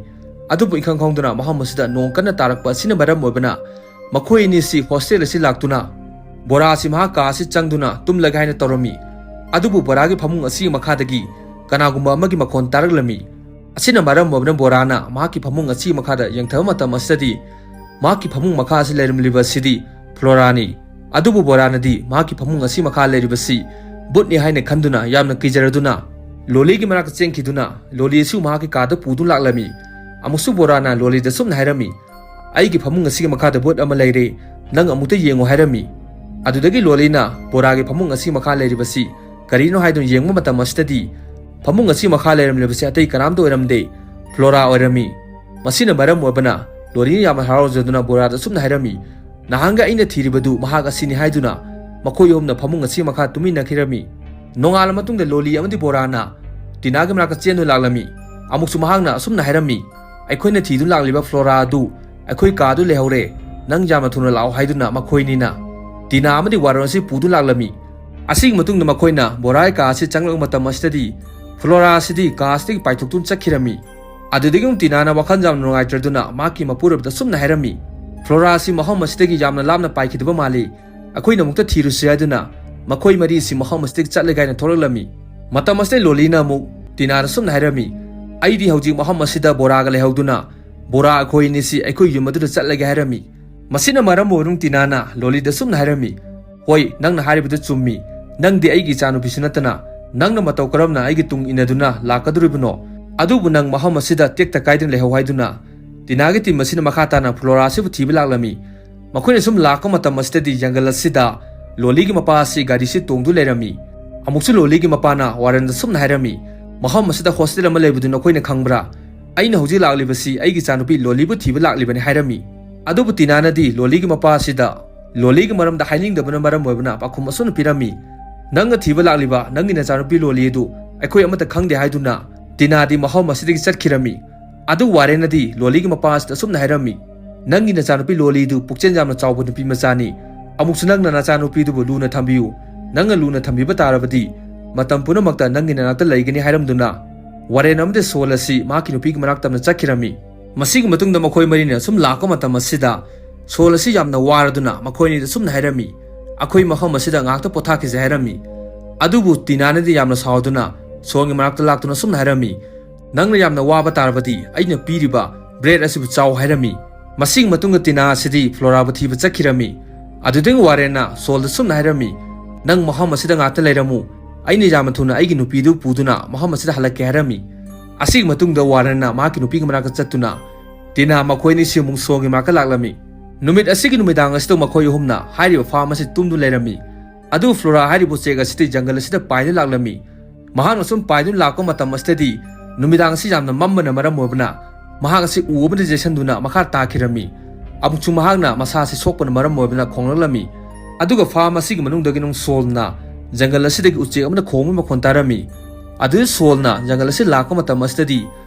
ꯑꯗꯨꯕꯨ ꯏꯈꯪ ꯈꯪꯗꯨꯅ ꯃꯐꯝ ꯑꯁꯤꯗ ꯅꯣꯡ ꯀꯟꯅ ꯇꯥꯔꯛꯄ ꯑꯁꯤꯅ ꯃꯔꯝ ꯑꯣꯏꯕꯅ ꯃꯈꯣꯏ ꯑꯅꯤꯁꯤ ꯍꯣꯁꯇꯦꯜ ꯑꯁꯤ ꯂꯥꯛꯇꯨꯅ ꯕꯣꯔꯥ ꯑꯁꯤ ꯃꯍꯥꯛ ꯀꯥ ꯑꯁꯤ ꯆꯪꯗꯨꯅ ꯇꯨꯝꯂꯒꯦ ꯍꯥꯏꯅ ꯇꯧꯔꯝꯃꯤ꯫ ꯑꯗꯨꯕꯨ ꯕꯣꯔꯥꯒꯤ ꯐꯃꯨꯡ ꯑꯁꯤꯒꯤ ꯃꯈꯥꯗꯒꯤ ꯀꯅꯥꯒꯨꯝꯕ ꯑꯃꯒꯤ ꯃꯈꯣꯟ ꯇꯥꯔꯛꯂꯝꯃꯤ꯫ ꯑꯁꯤꯅ ꯃꯔꯝ ꯑꯣꯏꯗꯨꯅ ꯕꯣꯔꯥꯅ ꯃꯍꯥꯛꯀꯤ ꯐꯃꯨꯡ ꯑꯁꯤꯒꯤ ꯃꯈꯥꯗ ꯌꯦꯡꯊꯕ ꯃꯇꯝ ꯑꯁꯤꯗꯗꯤ ꯃꯍꯥꯛꯀꯤ ꯐꯃꯨꯡ ꯃꯈꯥ ꯑꯁꯤ ꯂꯩꯔꯝꯂꯤꯕ ꯑꯁꯤꯗꯤ ꯐ꯭ꯂꯣꯔꯥꯅꯤ꯫ ꯑꯗꯨꯕꯨ ꯕꯣꯔꯥꯅꯗꯤ ꯃꯍꯥꯛꯀꯤ ꯐꯃꯨꯡ ꯑꯁꯤ ꯃꯈꯥ ꯂꯩꯔꯤꯕꯁꯤ ꯕꯨꯠꯅꯤ ꯍꯥꯏꯅ ꯈꯟꯗꯨꯅ ꯌꯥꯝꯅ ꯀꯤꯖꯔꯗꯨꯅ ꯂꯣꯂꯤꯒꯤ ꯃꯅꯥꯛꯇ ꯆꯦꯟꯈꯤꯗꯨꯅ ꯂꯣꯂꯤ ꯑꯁꯤꯕꯨ ꯃꯍꯥꯛꯀꯤ ꯀꯥꯗ ꯄꯨꯗꯨꯅ ꯂꯥꯛꯂꯝꯃꯤ꯫ ꯑꯃꯨꯛꯁꯨ ꯕꯣꯔꯥꯅ ꯂꯣꯂꯤꯗ ꯁꯨꯝꯅ ꯍꯥꯏꯔꯝꯃꯤ, "ꯑꯩꯒꯤ ꯐꯃꯨꯡ ꯑꯁꯤꯒꯤ ꯃꯈꯥꯗ ꯕꯨꯠ ꯑꯃ ꯂꯩꯔꯦ, ꯅꯪ ꯑꯃꯨꯛꯇ ꯌꯦꯡꯉꯨ" ꯍꯥꯏꯔꯝꯃꯤ꯫ ꯑꯗꯨꯗꯒꯤ ꯂꯣꯂꯤꯅ ꯕꯣꯔꯥꯒꯤ ꯐꯃꯨꯡ ꯑꯁꯤ ꯃꯈꯥ ꯂꯩꯔꯤꯕꯁꯤ ꯀꯔꯤꯅꯣ ꯍꯥꯏꯗꯨꯅ ꯌꯦꯡꯕ ꯃꯇꯝ ꯑꯁꯤꯗꯗꯤ ꯐꯃꯨꯡ ꯑꯁꯤ ꯃꯈꯥ ꯂꯩꯔꯝꯂꯤꯕꯁꯤ ꯑꯇꯩ ꯀꯅꯥꯝꯇ ꯑꯣꯏꯔꯝꯗꯦ, ꯐ꯭ꯂꯣꯔꯥ ꯑꯣꯏꯔꯝꯃꯤ꯫ ꯃꯁꯤꯅ ꯃꯔꯝ ꯑꯣꯏꯕꯅ ꯂꯣꯂꯤꯅ ꯌꯥꯝꯅ ꯍꯔꯥꯎꯖꯗꯨꯅ ꯕꯣꯔꯥꯗ ꯁꯨꯝꯅ ꯍꯥꯏꯔꯝꯃꯤ, "ꯅꯍꯥꯟꯒ ꯑꯩꯅ ꯊꯤꯔꯤꯕꯗꯨ ꯃꯍꯥꯛ ꯑꯁꯤꯅꯤ" ꯍꯥꯏꯗꯨꯅ ꯃꯈꯣꯏ ꯑꯍꯨꯝꯅ ꯐꯃꯨꯡ ꯑꯁꯤ ꯃꯈꯥ ꯇꯨꯃꯤꯟꯅꯈꯤꯔꯝꯃꯤ꯫ ꯅꯣꯡꯉꯥꯜꯂ ꯃꯇꯨꯡꯗ ꯂꯣꯂꯤ ꯑꯃꯗꯤ ꯕꯣꯔꯥꯅ ꯇꯤꯅꯥꯒꯤ ꯃꯅꯥꯛꯇ ꯆꯦꯟꯗꯨꯅ ꯂꯥꯛꯂꯝꯃꯤ꯫ ꯑꯃꯨꯛꯁꯨ ꯃꯍꯥꯛꯅ ꯑꯁꯨꯝꯅ ꯍꯥꯏꯔꯝꯃꯤ, "ꯑꯩꯈꯣꯏꯅ ꯊꯤꯗꯨꯅ ꯂꯥꯛꯂꯤꯕ ꯐ꯭ꯂꯣꯔꯥ ꯑꯗꯨ ꯑꯩꯈꯣꯏ ꯀꯥꯗꯨ ꯂꯩꯍꯧꯔꯦ, ꯅꯪ ꯌꯥꯝꯅ ꯊꯨꯅ ꯂꯥꯛꯑꯣ" ꯍꯥꯏꯗꯨꯅ ꯃꯈꯣꯏꯅꯤꯅ ꯇꯤꯅꯥ ꯑꯃꯗꯤ ꯋꯥꯔꯟ ꯑꯁꯤ ꯄꯨꯗꯨꯅ ꯂꯥꯛꯂꯝꯃꯤ꯫ ꯑꯁꯤꯒꯤ ꯃꯇꯨꯡꯗ ꯃꯈꯣꯏꯅ ꯕꯣꯔꯥꯒꯤ ꯀꯥ ꯑꯁꯤ ꯆꯪꯂꯛꯄ ꯃꯇꯝ ꯑꯁꯤꯗꯗꯤ ꯐ꯭ꯂꯣꯔꯥ ꯑꯁꯤꯗꯤ ꯀꯥ ꯑꯁꯤꯗꯒꯤ ꯄꯥꯏꯊꯣꯛꯇꯨꯅ ꯆꯠꯈꯤꯔꯝꯃꯤ꯫ ꯑꯗꯨꯗꯒꯤ ꯑꯃꯨꯛ ꯇꯤꯅꯥꯅ ꯋꯥꯈꯜ ꯌꯥꯝꯅ ꯅꯨꯡꯉꯥꯏꯇ꯭ꯔꯗꯨꯅ ꯃꯍꯥꯛꯀꯤ ꯃꯄꯨꯔꯣꯏꯕꯗ ꯁꯨꯝꯅ ꯍꯥꯏꯔꯝꯃꯤ, "ꯐ꯭ꯂꯣꯔꯥ ꯑꯁꯤ ꯃꯐꯝ ꯑꯁꯤꯗꯒꯤ ꯌꯥꯝꯅ ꯂꯥꯞꯅ ꯄꯥꯏꯈꯤꯗꯕ ꯃꯥꯜꯂꯤ, ꯑꯩꯈꯣꯏꯅ ꯑꯃꯨꯛꯇ ꯊꯤꯔꯨꯁꯤ" ꯍꯥꯏꯗꯨꯅ ꯃꯈꯣꯏ ꯃꯔꯤꯁꯤ ꯃꯐꯝ ꯑꯁꯤꯗꯒꯤ ꯆꯠꯂꯒꯦ ꯍꯥꯏꯅ ꯊꯣꯛꯂꯛꯂꯝꯃꯤ꯫ ꯃꯇꯝ ꯑꯁꯤꯗ ꯂꯣꯂꯤꯅ ꯑꯃꯨꯛ ꯇꯤꯅꯥꯗ ꯁꯨꯝꯅ ꯍꯥꯏꯔꯝꯃꯤ, "ꯑꯩꯗꯤ ꯍꯧꯖꯤꯛ ꯃꯐꯝ ꯑꯁꯤꯗ ꯕꯣꯔꯥꯒ ꯂꯩꯍꯧꯗꯨꯅ ꯕꯣꯔꯥ ꯑꯩꯈꯣꯏ ꯑꯅꯤꯁꯤ ꯑꯩꯈꯣꯏ ꯌꯨꯝ ꯑꯗꯨꯗ ꯆꯠꯂꯒꯦ" ꯍꯥꯏꯔꯝꯃꯤ꯫ ꯃꯁꯤꯅ ꯃꯔꯝ ꯑꯣꯏꯔꯨꯡ ꯇꯤꯅꯥꯅ ꯂꯣꯂꯤꯗ ꯁꯨꯝꯅ ꯍꯥꯏꯔꯝꯃꯤ, "ꯍꯣꯏ, ꯅꯪꯅ ꯍꯥꯏꯔꯤꯕꯗꯨ ꯆꯨꯝꯃꯤ꯫ ꯅꯪꯗꯤ ꯑꯩꯒꯤ ꯏꯆꯥꯅꯨꯄꯤꯁꯨ ꯅꯠꯇꯅ ꯅꯪꯅ ꯃꯇꯧ ꯀꯔꯝꯅ ꯑꯩꯒꯤ ꯇꯨꯡ ꯏꯟꯅꯗꯨꯅ ꯂꯥꯛꯀꯗꯧꯔꯤꯕꯅꯣ? ꯑꯗꯨꯕꯨ ꯅꯪ ꯃꯐꯝ ꯑꯁꯤꯗ ꯇꯦꯛꯇ ꯀꯥꯏꯗꯅ ꯂꯩꯍꯧ" ꯍꯥꯏꯗꯨꯅ ꯇꯤꯅꯥꯒꯤ ꯇꯤꯝ ꯑꯁꯤꯅ ꯃꯈꯥ ꯇꯥꯅ ꯐ꯭ꯂꯣꯔꯥ ꯑꯁꯤꯕꯨ ꯊꯤꯕ ꯂꯥꯛꯂꯝꯃꯤ꯫ ꯃꯈꯣꯏꯅ ꯁꯨꯝ ꯂꯥꯛꯄ ꯃꯇꯝ ꯑꯁꯤꯗꯗꯤ ꯖꯪꯒꯜ ꯑꯁꯤꯗ ꯂꯣꯂꯤꯒꯤ ꯃꯄꯥ ꯑꯁꯤ ꯒꯥꯔꯤꯁꯤ ꯇꯣꯡꯗꯨ ꯂꯩꯔꯝꯃꯤ꯫ ꯑꯃꯨꯛꯁꯨ ꯂꯣꯂꯤꯒꯤ ꯃꯄꯥꯅ ꯋꯥꯔꯟꯗ ꯁꯨꯝꯅ ꯍꯥꯏꯔꯝꯃꯤ, "ꯃꯐꯝ ꯑꯁꯤꯗ ꯍꯣꯁꯇꯦꯜ ꯑꯃ ꯂꯩꯕꯗꯨ ꯅꯈꯣꯏꯅ ꯈꯪꯕ꯭ꯔꯥ? ꯑꯩꯅ ꯍꯧꯖꯤꯛ ꯂꯥꯛꯂꯤꯕꯁꯤ ꯑꯩꯒꯤ ꯏꯆꯥꯅꯨꯄꯤ ꯂꯣꯂꯤꯕꯨ ꯊꯤꯕ ꯂꯥꯛꯂꯤꯕꯅꯤ" ꯍꯥꯏꯔꯝꯃꯤ꯫ ꯑꯗꯨꯕꯨ ꯇꯤꯅꯥꯅꯗꯤ ꯂꯣꯂꯤꯒꯤ ꯃꯄꯥ ꯑꯁꯤꯗ ꯂꯣꯂꯤꯒꯤ ꯃꯔꯝꯗ ꯍꯥꯏꯅꯤꯡꯗꯕꯅ ꯃꯔꯝ ꯑꯣꯏꯕꯅ ꯄꯥꯎꯈꯨꯝ ꯑꯁꯨꯝꯅ ꯄꯤꯔꯝꯃꯤ, "ꯅꯪꯅ ꯊꯤꯕ ꯂꯥꯛꯂꯤꯕ ꯅꯪꯒꯤ ꯅꯆꯥꯅꯨꯄꯤ ꯂꯣꯂꯤ ꯑꯗꯨ ꯑꯩꯈꯣꯏ ꯑꯃꯠꯇ ꯈꯪꯗꯦ" ꯍꯥꯏꯗꯨꯅ ꯇꯤꯅꯥꯗꯤ ꯃꯐꯝ ꯑꯁꯤꯗꯒꯤ ꯆꯠꯈꯤꯔꯝꯃꯤ꯫ ꯑꯗꯨ ꯋꯥꯔꯦꯟꯅꯗꯤ ꯂꯣꯂꯤꯒꯤ ꯃꯄꯥ ꯑꯁꯤꯗ ꯑꯁꯨꯝꯅ ꯍꯥꯏꯔꯝꯃꯤ, "ꯅꯪꯒꯤ ꯅꯆꯥꯅꯨꯄꯤ ꯂꯣꯂꯤꯗꯨ ꯄꯨꯛꯆꯦꯜ ꯌꯥꯝꯅ ꯆꯥꯎꯕ ꯅꯨꯄꯤ ꯃꯆꯥꯅꯤ꯫ ꯑꯃꯨꯛꯁꯨ ꯅꯪꯅ ꯅꯆꯥꯅꯨꯄꯤꯗꯨꯕꯨ ꯂꯨꯅ ꯊꯝꯕꯤꯌꯨ꯫ ꯅꯪꯅ ꯂꯨꯅ ꯊꯝꯕꯤꯕ ꯇꯥꯔꯕꯗꯤ ꯃꯇꯝ ꯄꯨꯝꯅꯃꯛꯇ ꯅꯪꯒꯤ ꯅꯅꯥꯛꯇ ꯂꯩꯒꯅꯤ" ꯍꯥꯏꯔꯝꯗꯨꯅ ꯋꯥꯔꯦꯟ ꯑꯃꯗꯤ ꯁꯣꯜ ꯑꯁꯤ ꯃꯍꯥꯛꯀꯤ ꯅꯨꯄꯤꯒꯤ ꯃꯅꯥꯛ ꯇꯝꯅ ꯆꯠꯈꯤꯔꯝꯃꯤ꯫ ꯃꯁꯤꯒꯤ ꯃꯇꯨꯡꯗ ꯃꯈꯣꯏ ꯃꯔꯤꯅ ꯁꯨꯝ ꯂꯥꯛꯄ ꯃꯇꯝ ꯑꯁꯤꯗ ꯁꯣꯜ ꯑꯁꯤ ꯌꯥꯝꯅ ꯋꯥꯔꯗꯨꯅ ꯃꯈꯣꯏ ꯑꯅꯤꯗ ꯁꯨꯝꯅ ꯍꯥꯏꯔꯝꯃꯤ, "ꯑꯩꯈꯣꯏ ꯃꯐꯝ ꯑꯁꯤꯗ ꯉꯥꯏꯍꯥꯛꯇ ꯄꯣꯊꯥꯈꯤꯁꯦ" ꯍꯥꯏꯔꯝꯃꯤ꯫ ꯑꯗꯨꯕꯨ ꯇꯤꯅꯥꯅꯗꯤ ꯌꯥꯝꯅ ꯁꯥꯎꯗꯨꯅ ꯁꯣꯜꯒꯤ ꯃꯅꯥꯛꯇ ꯂꯥꯛꯇꯨꯅ ꯁꯨꯝꯅ ꯍꯥꯏꯔꯝꯃꯤ, "ꯅꯪꯅ ꯌꯥꯝꯅ ꯋꯥꯕ ꯇꯥꯔꯕꯗꯤ ꯑꯩꯅ ꯄꯤꯔꯤꯕ ꯕ꯭ꯔꯦꯗ ꯑꯁꯤꯕꯨ ꯆꯥꯎ" ꯍꯥꯏꯔꯝꯃꯤ꯫ ꯃꯁꯤꯒꯤ ꯃꯇꯨꯡꯗ ꯇꯤꯅꯥ ꯑꯁꯤꯗꯤ ꯐ꯭ꯂꯣꯔꯥꯕꯨ ꯊꯤꯕ ꯆꯠꯈꯤꯔꯝꯃꯤ꯫ ꯑꯗꯨꯗꯒꯤ ꯋꯥꯔꯦꯟꯅ ꯁꯣꯜꯗ ꯁꯨꯝꯅ ꯍꯥꯏꯔꯝꯃꯤ, "ꯅꯪ ꯃꯐꯝ ꯑꯁꯤꯗ ꯉꯥꯛꯇ ꯂꯩꯔꯝꯃꯨ, ꯑꯩꯅ ꯌꯥꯝꯅ ꯊꯨꯅ ꯑꯩꯒꯤ ꯅꯨꯄꯤꯗꯨ ꯄꯨꯗꯨꯅ ꯃꯐꯝ ꯑꯁꯤꯗ ꯍꯜꯂꯛꯀꯦ" ꯍꯥꯏꯔꯝꯃꯤ꯫ ꯑꯁꯤꯒꯤ ꯃꯇꯨꯡꯗ ꯋꯥꯔꯦꯟꯅ ꯃꯍꯥꯛꯀꯤ ꯅꯨꯄꯤꯒꯤ ꯃꯅꯥꯛꯇ ꯆꯠꯇꯨꯅ ꯇꯤꯅꯥ ꯃꯈꯣꯏ ꯑꯅꯤꯁꯤ ꯑꯃꯨꯛ ꯁꯣꯜꯒꯤ ꯃꯅꯥꯛꯇ ꯂꯥꯛꯂꯝꯃꯤ꯫ ꯅꯨꯃꯤꯠ ꯑꯁꯤꯒꯤ ꯅꯨꯃꯤꯗꯥꯡ ꯑꯁꯤꯗ ꯃꯈꯣꯏ ꯑꯍꯨꯝꯅ ꯍꯥꯏꯔꯤꯕ ꯐꯥꯔꯝ ꯑꯁꯤ ꯇꯨꯝꯗꯨꯅ ꯂꯩꯔꯝꯃꯤ꯫ ꯑꯗꯨ ꯐ꯭ꯂꯣꯔꯥ ꯍꯥꯏꯔꯤꯕ ꯎꯆꯦꯛ ꯑꯁꯤꯗꯤ ꯖꯪꯒꯜ ꯑꯁꯤꯗ ꯄꯥꯏꯗꯨꯅ ꯂꯥꯛꯂꯝꯃꯤ꯫ ꯃꯍꯥꯛꯅ ꯁꯨꯝ ꯄꯥꯏꯗꯨꯅ ꯂꯥꯛꯄ ꯃꯇꯝ ꯑꯁꯤꯗꯗꯤ ꯅꯨꯃꯤꯗꯥꯡ ꯑꯁꯤ ꯌꯥꯝꯅ ꯃꯝꯕꯅ ꯃꯔꯝ ꯑꯣꯏꯕꯅ ꯃꯍꯥꯛ ꯑꯁꯤ ꯎ ꯑꯃꯗ ꯌꯩꯁꯟꯗꯨꯅ ꯃꯈꯥ ꯇꯥꯈꯤꯔꯝꯃꯤ꯫ ꯑꯃꯨꯛꯁꯨ ꯃꯍꯥꯛꯅ ꯃꯁꯥ ꯑꯁꯤ ꯁꯣꯛꯄꯅ ꯃꯔꯝ ꯑꯣꯏꯕꯅ ꯈꯣꯡꯂꯛꯂꯝꯃꯤ꯫ ꯑꯗꯨꯒ ꯐꯥꯔꯝ ꯑꯁꯤꯒꯤ ꯃꯅꯨꯡꯗꯒꯤ ꯅꯨꯡ ꯁꯣꯜꯅ ꯖꯪꯒꯜ ꯑꯁꯤꯗꯒꯤ ꯎꯆꯦꯛ ꯑꯃꯅ ꯈꯣꯡꯕꯒꯤ ꯃꯈꯣꯟ ꯇꯥꯔꯝꯃꯤ꯫ ꯑꯗꯨ ꯁꯣꯜꯅ ꯖꯪꯒꯜ ꯑꯁꯤ ꯂꯥꯛꯄ ꯃꯇꯝ ꯑꯁꯤꯗꯗꯤ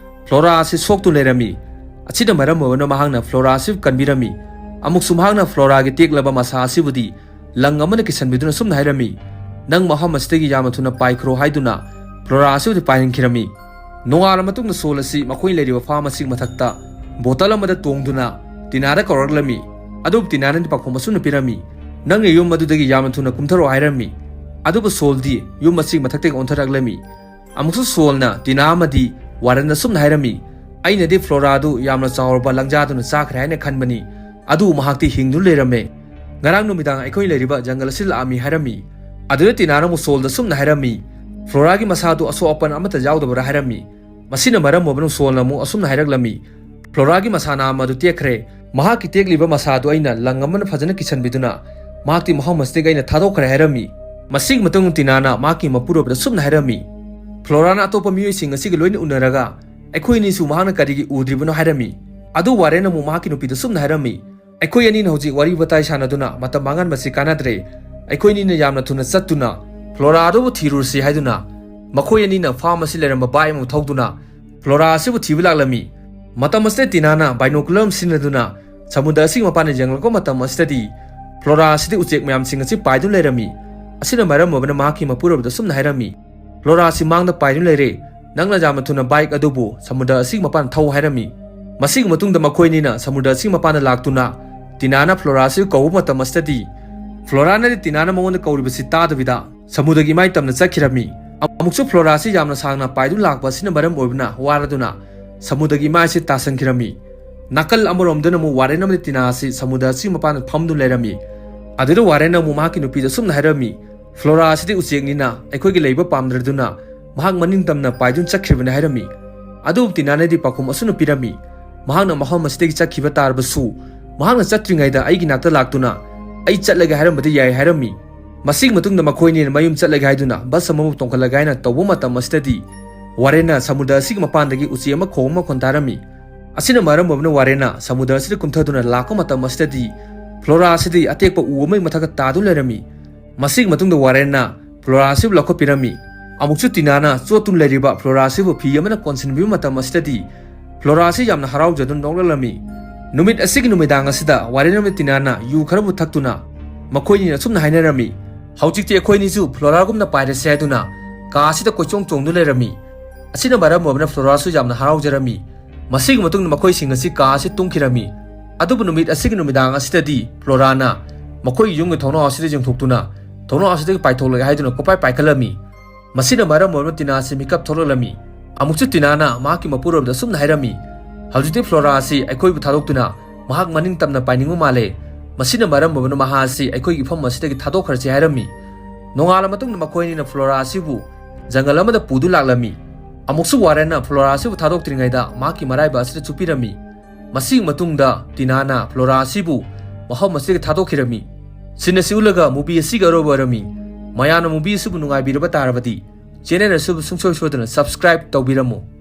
ꯐ꯭ꯂꯣꯔꯥ ꯑꯁꯤ ꯁꯣꯛꯇꯨꯅ ꯂꯩꯔꯝꯃꯤ꯫ ꯑꯁꯤꯅ ꯃꯔꯝ ꯑꯣꯏꯔꯒ ꯃꯍꯥꯛꯅ ꯐ꯭ꯂꯣꯔꯥ ꯑꯁꯤ ꯀꯟꯕꯤꯔꯝꯃꯤ꯫ ꯑꯃꯨꯛꯁꯨ ꯃꯍꯥꯛꯅ ꯐ꯭ꯂꯣꯔꯥꯒꯤ ꯇꯦꯛꯂꯕ ꯃꯁꯥ ꯑꯁꯤꯕꯨꯗꯤ ꯂꯪ ꯑꯃꯅ ꯀꯤꯁꯟꯕꯤꯗꯨꯅ ꯁꯨꯝꯅ ꯍꯥꯏꯔꯝꯃꯤ, "ꯅꯪ ꯃꯐꯝ ꯑꯁꯤꯗꯒꯤ ꯌꯥꯝꯅ ꯊꯨꯅ ꯄꯥꯏꯈ꯭ꯔꯣ" ꯍꯥꯏꯗꯨꯅ ꯐ꯭ꯂꯣꯔꯥ ꯑꯁꯤꯕꯨꯗꯤ ꯄꯥꯏꯍꯟꯈꯤꯔꯝꯃꯤ꯫ ꯅꯣꯡꯉꯥꯜꯂ ꯃꯇꯨꯡꯗ ꯁꯣꯜ ꯑꯁꯤ ꯃꯈꯣꯏꯅ ꯂꯩꯔꯤꯕ ꯐꯥꯔꯝ ꯑꯁꯤꯒꯤ ꯃꯊꯛꯇ ꯕꯣꯇꯜ ꯑꯃꯗ ꯇꯣꯡꯗꯨꯅ ꯇꯤꯅꯥꯗ ꯀꯧꯔꯛꯂꯝꯃꯤ꯫ ꯑꯗꯨꯕꯨ ꯇꯤꯅꯥꯅꯗꯤ ꯄꯥꯎꯈꯨꯝ ꯑꯁꯨꯝꯅ ꯄꯤꯔꯝꯃꯤ, "ꯅꯪꯅ ꯌꯨꯝ ꯑꯗꯨꯗꯒꯤ ꯌꯥꯝꯅ ꯊꯨꯅ ꯀꯨꯝꯊꯔꯛꯑꯣ" ꯍꯥꯏꯔꯝꯃꯤ꯫ ꯑꯗꯨꯕꯨ ꯁꯣꯜꯗꯤ ꯌꯨꯝ ꯑꯁꯤꯒꯤ ꯃꯊꯛꯇꯒꯤ ꯑꯣꯟꯊꯔꯛꯂꯝꯃꯤ꯫ ꯑꯃꯨꯛꯁꯨ ꯁꯣꯜꯅ ꯇꯤꯅꯥ ꯑꯃꯗꯤ ꯋꯥꯔꯟꯗ ꯑꯁꯨꯝꯅ ꯍꯥꯏꯔꯝꯃꯤ, "ꯑꯩꯅꯗꯤ ꯐ꯭ꯂꯣꯔꯥꯗꯨ ꯌꯥꯝꯅ ꯆꯥꯎꯔꯕ ꯂꯪꯖꯥꯗꯨꯅ ꯆꯥꯈ꯭ꯔꯦ ꯍꯥꯏꯅ ꯈꯟꯕꯅꯤ, ꯑꯗꯨꯕꯨ ꯃꯍꯥꯛꯇꯤ ꯍꯤꯡꯗꯨꯅ ꯂꯩꯔꯝꯃꯦ꯫ ꯉꯔꯥꯡ ꯅꯨꯃꯤꯗꯥꯡ ꯑꯩꯈꯣꯏ ꯂꯩꯔꯤꯕ ꯖꯪꯒꯜ ꯑꯁꯤ ꯂꯥꯛꯑꯝꯃꯤ" ꯍꯥꯏꯔꯝꯃꯤ꯫ ꯑꯗꯨꯗ ꯇꯤꯅꯥꯅ ꯑꯃꯨꯛ ꯁꯣꯜꯗ ꯑꯁꯨꯝꯅ ꯍꯥꯏꯔꯝꯃꯤ, "ꯐ꯭ꯂꯣꯔꯥꯒꯤ ꯃꯁꯥꯗꯨ ꯑꯁꯣꯛ ꯑꯄꯟ ꯑꯃꯠꯇ ꯌꯥꯎꯗꯕ꯭ꯔꯥ?" ꯍꯥꯏꯔꯝꯃꯤ꯫ ꯃꯁꯤꯅ ꯃꯔꯝ ꯑꯣꯏꯕꯅ ꯁꯣꯜꯅ ꯑꯃꯨꯛ ꯑꯁꯨꯝꯅ ꯍꯥꯏꯔꯛꯂꯝꯃꯤ, "ꯐ꯭ꯂꯣꯔꯥꯒꯤ ꯃꯁꯥ ꯅꯥꯝꯃ ꯑꯗꯨ ꯇꯦꯛꯈ꯭ꯔꯦ꯫ ꯃꯍꯥꯛꯀꯤ ꯇꯦꯛꯂꯤꯕ ꯃꯁꯥ ꯑꯗꯨ ꯑꯩꯅ ꯂꯪ ꯑꯃꯅ ꯐꯖꯅ ꯀꯤꯁꯟꯕꯤꯗꯨꯅ ꯃꯍꯥꯛꯇꯤ ꯃꯐꯝ ꯑꯁꯤꯗꯒꯤ ꯑꯩꯅ ꯊꯥꯗꯣꯛꯈ꯭ꯔꯦ" ꯍꯥꯏꯔꯝꯃꯤ꯫ ꯃꯁꯤꯒꯤ ꯃꯇꯨꯡ ꯇꯤꯅꯥꯅ ꯃꯍꯥꯛꯀꯤ ꯃꯄꯨꯔꯣꯏꯕꯗ ꯁꯨꯝꯅ ꯍꯥꯏꯔꯝꯃꯤ, "ꯐ꯭ꯂꯣꯔꯥꯅ ꯑꯇꯣꯞꯄ ꯃꯤꯑꯣꯏꯁꯤꯡ ꯑꯁꯤꯒ ꯂꯣꯏꯅ ꯎꯅꯔꯒ ꯑꯩꯈꯣꯏ ꯑꯅꯤꯁꯨ ꯃꯍꯥꯛꯅ ꯀꯔꯤꯒꯤ ꯎꯗ꯭ꯔꯤꯕꯅꯣ?" ꯍꯥꯏꯔꯝꯃꯤ꯫ ꯑꯗꯨ ꯋꯥꯔꯦꯟ ꯑꯃꯨꯛ ꯃꯍꯥꯛꯀꯤ ꯅꯨꯄꯤꯗ ꯁꯨꯝꯅ ꯍꯥꯏꯔꯝꯃꯤ, "ꯑꯩꯈꯣꯏ ꯑꯅꯤꯅ ꯍꯧꯖꯤꯛ ꯋꯥꯔꯤ ꯋꯥꯇꯥꯏ ꯁꯥꯟꯅꯗꯨꯅ ꯃꯇꯝ ꯃꯥꯡꯍꯟꯕꯁꯤ ꯀꯥꯟꯅꯗ꯭ꯔꯦ꯫ ꯑꯩꯈꯣꯏ ꯑꯅꯤꯅ ꯌꯥꯝꯅ ꯊꯨꯅ ꯆꯠꯇꯨꯅ ꯐ꯭ꯂꯣꯔꯥ ꯑꯗꯨꯕꯨ ꯊꯤꯔꯨꯔꯁꯤ" ꯍꯥꯏꯗꯨꯅ ꯃꯈꯣꯏ ꯑꯅꯤꯅ ꯐꯥꯔꯝ ꯑꯁꯤ ꯂꯩꯔꯝꯕ ꯕꯥꯏꯛ ꯑꯃꯕꯨ ꯊꯧꯗꯨꯅ ꯐ꯭ꯂꯣꯔꯥ ꯑꯁꯤꯕꯨ ꯊꯤꯕ ꯂꯥꯛꯂꯝꯃꯤ꯫ ꯃꯇꯝ ꯑꯁꯤꯗ ꯇꯤꯅꯥꯅ binocular ꯑꯃ ꯁꯤꯖꯤꯟꯅꯗꯨꯅ ꯁꯃꯨꯗ꯭ꯔ ꯑꯁꯤꯒꯤ ꯃꯄꯥꯟꯗ ꯌꯦꯡꯂꯛꯄ ꯃꯇꯝ ꯑꯁꯤꯗꯗꯤ ꯐ꯭ꯂꯣꯔꯥ ꯑꯁꯤꯗꯤ ꯎꯆꯦꯛ ꯃꯌꯥꯝꯁꯤꯡ ꯑꯁꯤ ꯄꯥꯏꯗꯨꯅ ꯂꯩꯔꯝꯃꯤ꯫ ꯑꯁꯤꯅ ꯃꯔꯝ ꯑꯣꯏꯕꯅ ꯃꯍꯥꯛꯀꯤ ꯃꯄꯨꯔꯣꯏꯕꯗ ꯑꯁꯨꯝꯅ ꯍꯥꯏꯔꯝꯃꯤ, "ꯐ꯭ꯂꯣꯔꯥ ꯑꯁꯤ ꯃꯥꯡꯗ ꯄꯥꯏꯗꯨꯅ ꯂꯩꯔꯦ, ꯅꯪꯅ ꯌꯥꯝꯅ ꯊꯨꯅ ꯕꯥꯏꯛ ꯑꯗꯨꯕꯨ ꯁꯃꯨꯗ꯭ꯔ ꯑꯁꯤꯒꯤ ꯃꯄꯥꯟꯗ ꯊꯧ" ꯍꯥꯏꯔꯝꯃꯤ꯫ ꯃꯁꯤꯒꯤ ꯃꯇꯨꯡꯗ ꯃꯈꯣꯏ ꯑꯅꯤꯅ ꯁꯃꯨꯗ꯭ꯔ ꯑꯁꯤꯒꯤ ꯃꯄꯥꯟꯗ ꯂꯥꯛꯇꯨꯅ ꯇꯤꯅꯥꯅ ꯐ꯭ꯂꯣꯔꯥ ꯑꯁꯤ ꯀꯧꯕ ꯃꯇꯝ ꯑꯁꯤꯗꯗꯤ ꯐ꯭ꯂꯣꯔꯥꯅꯗꯤ ꯇꯤꯅꯥꯅ ꯃꯉꯣꯟꯗ ꯀꯧꯔꯤꯕꯁꯤ ꯇꯥꯗꯕꯤꯗ ꯁꯃꯨꯗ꯭ꯔꯒꯤ ꯏꯃꯥꯏ ꯇꯝꯅ ꯆꯠꯈꯤꯔꯝꯃꯤ꯫ ꯑꯃꯨꯛꯁꯨ ꯐ꯭ꯂꯣꯔꯥ ꯑꯁꯤ ꯌꯥꯝꯅ ꯁꯥꯡꯅ ꯄꯥꯏꯗꯨꯅ ꯂꯥꯛꯄ ꯑꯁꯤꯅ ꯃꯔꯝ ꯑꯣꯏꯕꯅ ꯋꯥꯔꯗꯨꯅ ꯁꯃꯨꯗ꯭ꯔꯒꯤ ꯏꯃꯥꯏ ꯑꯁꯤ ꯇꯥꯁꯟꯈꯤꯔꯝꯃꯤ꯫ ꯅꯥꯀꯜ ꯑꯃꯔꯣꯝꯗꯅ ꯑꯃꯨꯛ ꯋꯥꯔꯦꯟ ꯑꯃꯗꯤ ꯇꯤꯅꯥ ꯑꯁꯤ ꯁꯃꯨꯗ꯭ꯔ ꯑꯁꯤꯒꯤ ꯃꯄꯥꯟꯗ ꯐꯝꯗꯨꯅ ꯂꯩꯔꯝꯃꯤ꯫ ꯑꯗꯨꯗ ꯋꯥꯔꯦꯟꯅ ꯑꯃꯨꯛ ꯃꯍꯥꯛꯀꯤ ꯅꯨꯄꯤꯗ ꯑꯁꯨꯝꯅ ꯍꯥꯏꯔꯝꯃꯤ, "ꯐ꯭ꯂꯣꯔꯥ ꯑꯁꯤꯗꯤ ꯎꯆꯦꯛꯅꯤꯅ ꯑꯩꯈꯣꯏꯒꯤ ꯂꯩꯕ ꯄꯥꯝꯗ꯭ꯔꯗꯨꯅ ꯃꯍꯥꯛ ꯃꯅꯤꯡ ꯇꯝꯅ ꯄꯥꯏꯗꯨꯅ ꯆꯠꯈ꯭ꯔꯤꯕꯅꯤ" ꯍꯥꯏꯔꯝꯃꯤ꯫ ꯑꯗꯨꯕꯨ ꯇꯤꯅꯥꯅꯗꯤ ꯄꯥꯎꯈꯨꯝ ꯑꯁꯨꯝꯅ ꯄꯤꯔꯝꯃꯤ, "ꯃꯍꯥꯛꯅ ꯃꯐꯝ ꯑꯁꯤꯗꯒꯤ ꯆꯠꯈꯤꯕ ꯇꯥꯔꯕꯁꯨ ꯃꯍꯥꯛꯅ ꯆꯠꯇ꯭ꯔꯤꯉꯩꯗ ꯑꯩꯒꯤ ꯅꯥꯛꯇ ꯂꯥꯛꯇꯨꯅ ꯑꯩ ꯆꯠꯂꯒꯦ ꯍꯥꯏꯔꯝꯕꯗꯤ ꯌꯥꯏ" ꯍꯥꯏꯔꯝꯃꯤ꯫ ꯃꯁꯤꯒꯤ ꯃꯇꯨꯡꯗ ꯃꯈꯣꯏꯅꯤꯅ ꯃꯌꯨꯝ ꯆꯠꯂꯒꯦ ꯍꯥꯏꯗꯨꯅ ꯕꯁ ꯑꯃꯕꯨ ꯇꯣꯡꯈꯠꯂꯒꯦ ꯍꯥꯏꯅ ꯇꯧꯕ ꯃꯇꯝ ꯑꯁꯤꯗꯗꯤ ꯋꯥꯔꯦꯟꯅ ꯁꯃꯨꯗ꯭ꯔ ꯑꯁꯤꯒꯤ ꯃꯄꯥꯟꯗꯒꯤ ꯎꯆꯦꯛ ꯑꯃ ꯈꯣꯡꯕ ꯃꯈꯣꯟ ꯇꯥꯔꯝꯃꯤ꯫ ꯑꯁꯤꯅ ꯃꯔꯝ ꯑꯣꯏꯕꯅ ꯋꯥꯔꯦꯟꯅ ꯁꯃꯨꯗ꯭ꯔ ꯑꯁꯤꯗ ꯀꯨꯝꯊꯗꯨꯅ ꯂꯥꯛꯄ ꯃꯇꯝ ꯑꯁꯤꯗꯗꯤ ꯐ꯭ꯂꯣꯔꯥ ꯑꯁꯤꯗꯤ ꯑꯇꯦꯛꯄ ꯎ ꯑꯃꯒꯤ ꯃꯊꯛꯇ ꯇꯥꯗꯨꯅ ꯂꯩꯔꯝꯃꯤ꯫ ꯃꯁꯤꯒꯤ ꯃꯇꯨꯡꯗ ꯋꯥꯔꯦꯟꯅ ꯐ꯭ꯂꯣꯔꯥ ꯑꯁꯤꯕꯨ ꯂꯧꯈꯠꯄꯤꯔꯝꯃꯤ꯫ ꯑꯃꯨꯛꯁꯨ ꯇꯤꯅꯥꯅ ꯆꯣꯠꯇꯨꯅ ꯂꯩꯔꯤꯕ ꯐ꯭ꯂꯣꯔꯥ ꯑꯁꯤꯕꯨ ꯐꯤ ꯑꯃꯅ ꯀꯣꯟꯁꯤꯟꯕꯤꯕ ꯃꯇꯝ ꯑꯁꯤꯗꯗꯤ ꯐ꯭ꯂꯣꯔꯥ ꯑꯁꯤ ꯌꯥꯝꯅ ꯍꯔꯥꯎꯖꯗꯨꯅ ꯅꯣꯛꯂꯛꯂꯝꯃꯤ꯫ ꯅꯨꯃꯤꯠ ꯑꯁꯤꯒꯤ ꯅꯨꯃꯤꯗꯥꯡ ꯑꯁꯤꯗ ꯋꯥꯔꯦꯟ ꯑꯃꯗꯤ ꯇꯤꯅꯥꯅ ꯌꯨ ꯈꯔꯕꯨ ꯊꯛꯇꯨꯅ ꯃꯈꯣꯏꯅꯤꯅ ꯑꯁꯨꯝꯅ ꯍꯥꯏꯅꯔꯝꯃꯤ, "ꯍꯧꯖꯤꯛꯇꯤ ꯑꯩꯈꯣꯏꯅꯤꯁꯨ ꯐ꯭ꯂꯣꯔꯥꯒꯨꯝꯅ ꯄꯥꯏꯔꯁꯦ" ꯍꯥꯏꯗꯨꯅ ꯀꯥ ꯑꯁꯤꯗ ꯀꯣꯏꯆꯣꯡ ꯆꯣꯡꯗꯨꯅ ꯂꯩꯔꯝꯃꯤ꯫ ꯑꯁꯤꯅ ꯃꯔꯝ ꯑꯣꯏꯕꯅ ꯐ꯭ꯂꯣꯔꯥꯁꯨ ꯌꯥꯝꯅ ꯍꯔꯥꯎꯖꯔꯝꯃꯤ꯫ ꯃꯁꯤꯒꯤ ꯃꯇꯨꯡꯗ ꯃꯈꯣꯏꯁꯤꯡ ꯑꯁꯤ ꯀꯥ ꯑꯁꯤ ꯇꯨꯝꯈꯤꯔꯝꯃꯤ꯫ ꯑꯗꯨꯕꯨ ꯅꯨꯃꯤꯠ ꯑꯁꯤꯒꯤ ꯅꯨꯃꯤꯗꯥꯡ ꯑꯁꯤꯗꯗꯤ ꯐ꯭ꯂꯣꯔꯥꯅ ꯃꯈꯣꯏꯒꯤ ꯌꯨꯝꯒꯤ ꯊꯣꯡꯅꯥꯎ ꯑꯁꯤꯗ ꯌꯦꯡꯊꯣꯛꯇꯨꯅ ꯊꯣꯡꯅꯥꯎ ꯑꯁꯤꯗꯒꯤ ꯄꯥꯏꯊꯣꯛꯂꯒꯦ ꯍꯥꯏꯗꯨꯅ ꯀꯣꯄꯥꯏ ꯄꯥꯏꯈꯠꯂꯝꯃꯤ꯫ ꯃꯁꯤꯅ ꯃꯔꯝ ꯑꯣꯏꯔꯒ ꯇꯤꯅꯥ ꯑꯁꯤ ꯃꯤꯀꯞ ꯊꯣꯛꯂꯛꯂꯝꯃꯤ꯫ ꯑꯃꯨꯛꯁꯨ ꯇꯤꯅꯥꯅ ꯃꯍꯥꯛꯀꯤ ꯃꯄꯨꯔꯣꯏꯕꯗ ꯑꯁꯨꯝꯅ ꯍꯥꯏꯔꯝꯃꯤ, "ꯍꯧꯖꯤꯛꯇꯤ ꯐ꯭ꯂꯣꯔꯥ ꯑꯁꯤ ꯑꯩꯈꯣꯏꯕꯨ ꯊꯥꯗꯣꯛꯇꯨꯅ ꯃꯍꯥꯛ ꯃꯅꯤꯡ ꯇꯝꯅ ꯄꯥꯏꯅꯤꯡꯕ ꯃꯥꯜꯂꯦ꯫ ꯃꯁꯤꯅ ꯃꯔꯝ ꯑꯣꯏꯗꯨꯅ ꯃꯍꯥꯛ ꯑꯁꯤ ꯑꯩꯈꯣꯏꯒꯤ ꯃꯐꯝ ꯑꯁꯤꯗꯒꯤ ꯊꯥꯗꯣꯛꯈ꯭ꯔꯁꯤ" ꯍꯥꯏꯔꯝꯃꯤ꯫ ꯅꯣꯡꯉꯥꯜꯂ ꯃꯇꯨꯡꯗ ꯃꯈꯣꯏ ꯑꯅꯤꯅ ꯐ꯭ꯂꯣꯔꯥ ꯑꯁꯤꯕꯨ ꯖꯪꯒꯜ ꯑꯃꯗ ꯄꯨꯗꯨꯅ ꯂꯥꯛꯂꯝꯃꯤ꯫ ꯑꯃꯨꯛꯁꯨ ꯋꯥꯔꯦꯟꯅ ꯐ꯭ꯂꯣꯔꯥ ꯑꯁꯤꯕꯨ ꯊꯥꯗꯣꯛꯇ꯭ꯔꯤꯉꯩꯗ ꯃꯍꯥꯛꯀꯤ ꯃꯔꯥꯏꯕ ꯑꯁꯤꯗ ꯆꯨꯞꯄꯤꯔꯝꯃꯤ꯫ ꯃꯁꯤꯒꯤ ꯃꯇꯨꯡꯗ ꯇꯤꯅꯥꯅ ꯐ꯭ꯂꯣꯔꯥ ꯑꯁꯤꯕꯨ ꯃꯐꯝ ꯑꯁꯤꯗꯒꯤ ꯊꯥꯗꯣꯛꯈꯤꯔꯝꯃꯤ꯫ ꯁꯤꯟ ꯑꯁꯤ ꯎꯠꯂꯒ movie ꯑꯁꯤꯒꯤ ꯑꯔꯣꯏꯕ ꯑꯣꯏꯔꯝꯃꯤ꯫ ꯃꯌꯥꯝꯅ movie ꯑꯁꯤꯕꯨ ꯅꯨꯡꯉꯥꯏꯕꯤꯔꯕ ꯇꯥꯔꯕꯗꯤ channel ꯑꯁꯤꯕꯨ ꯁꯨꯡꯁꯣꯏ ꯁꯣꯏꯗꯅ subscribe ꯇꯧꯕꯤꯔꯝꯃꯨ꯫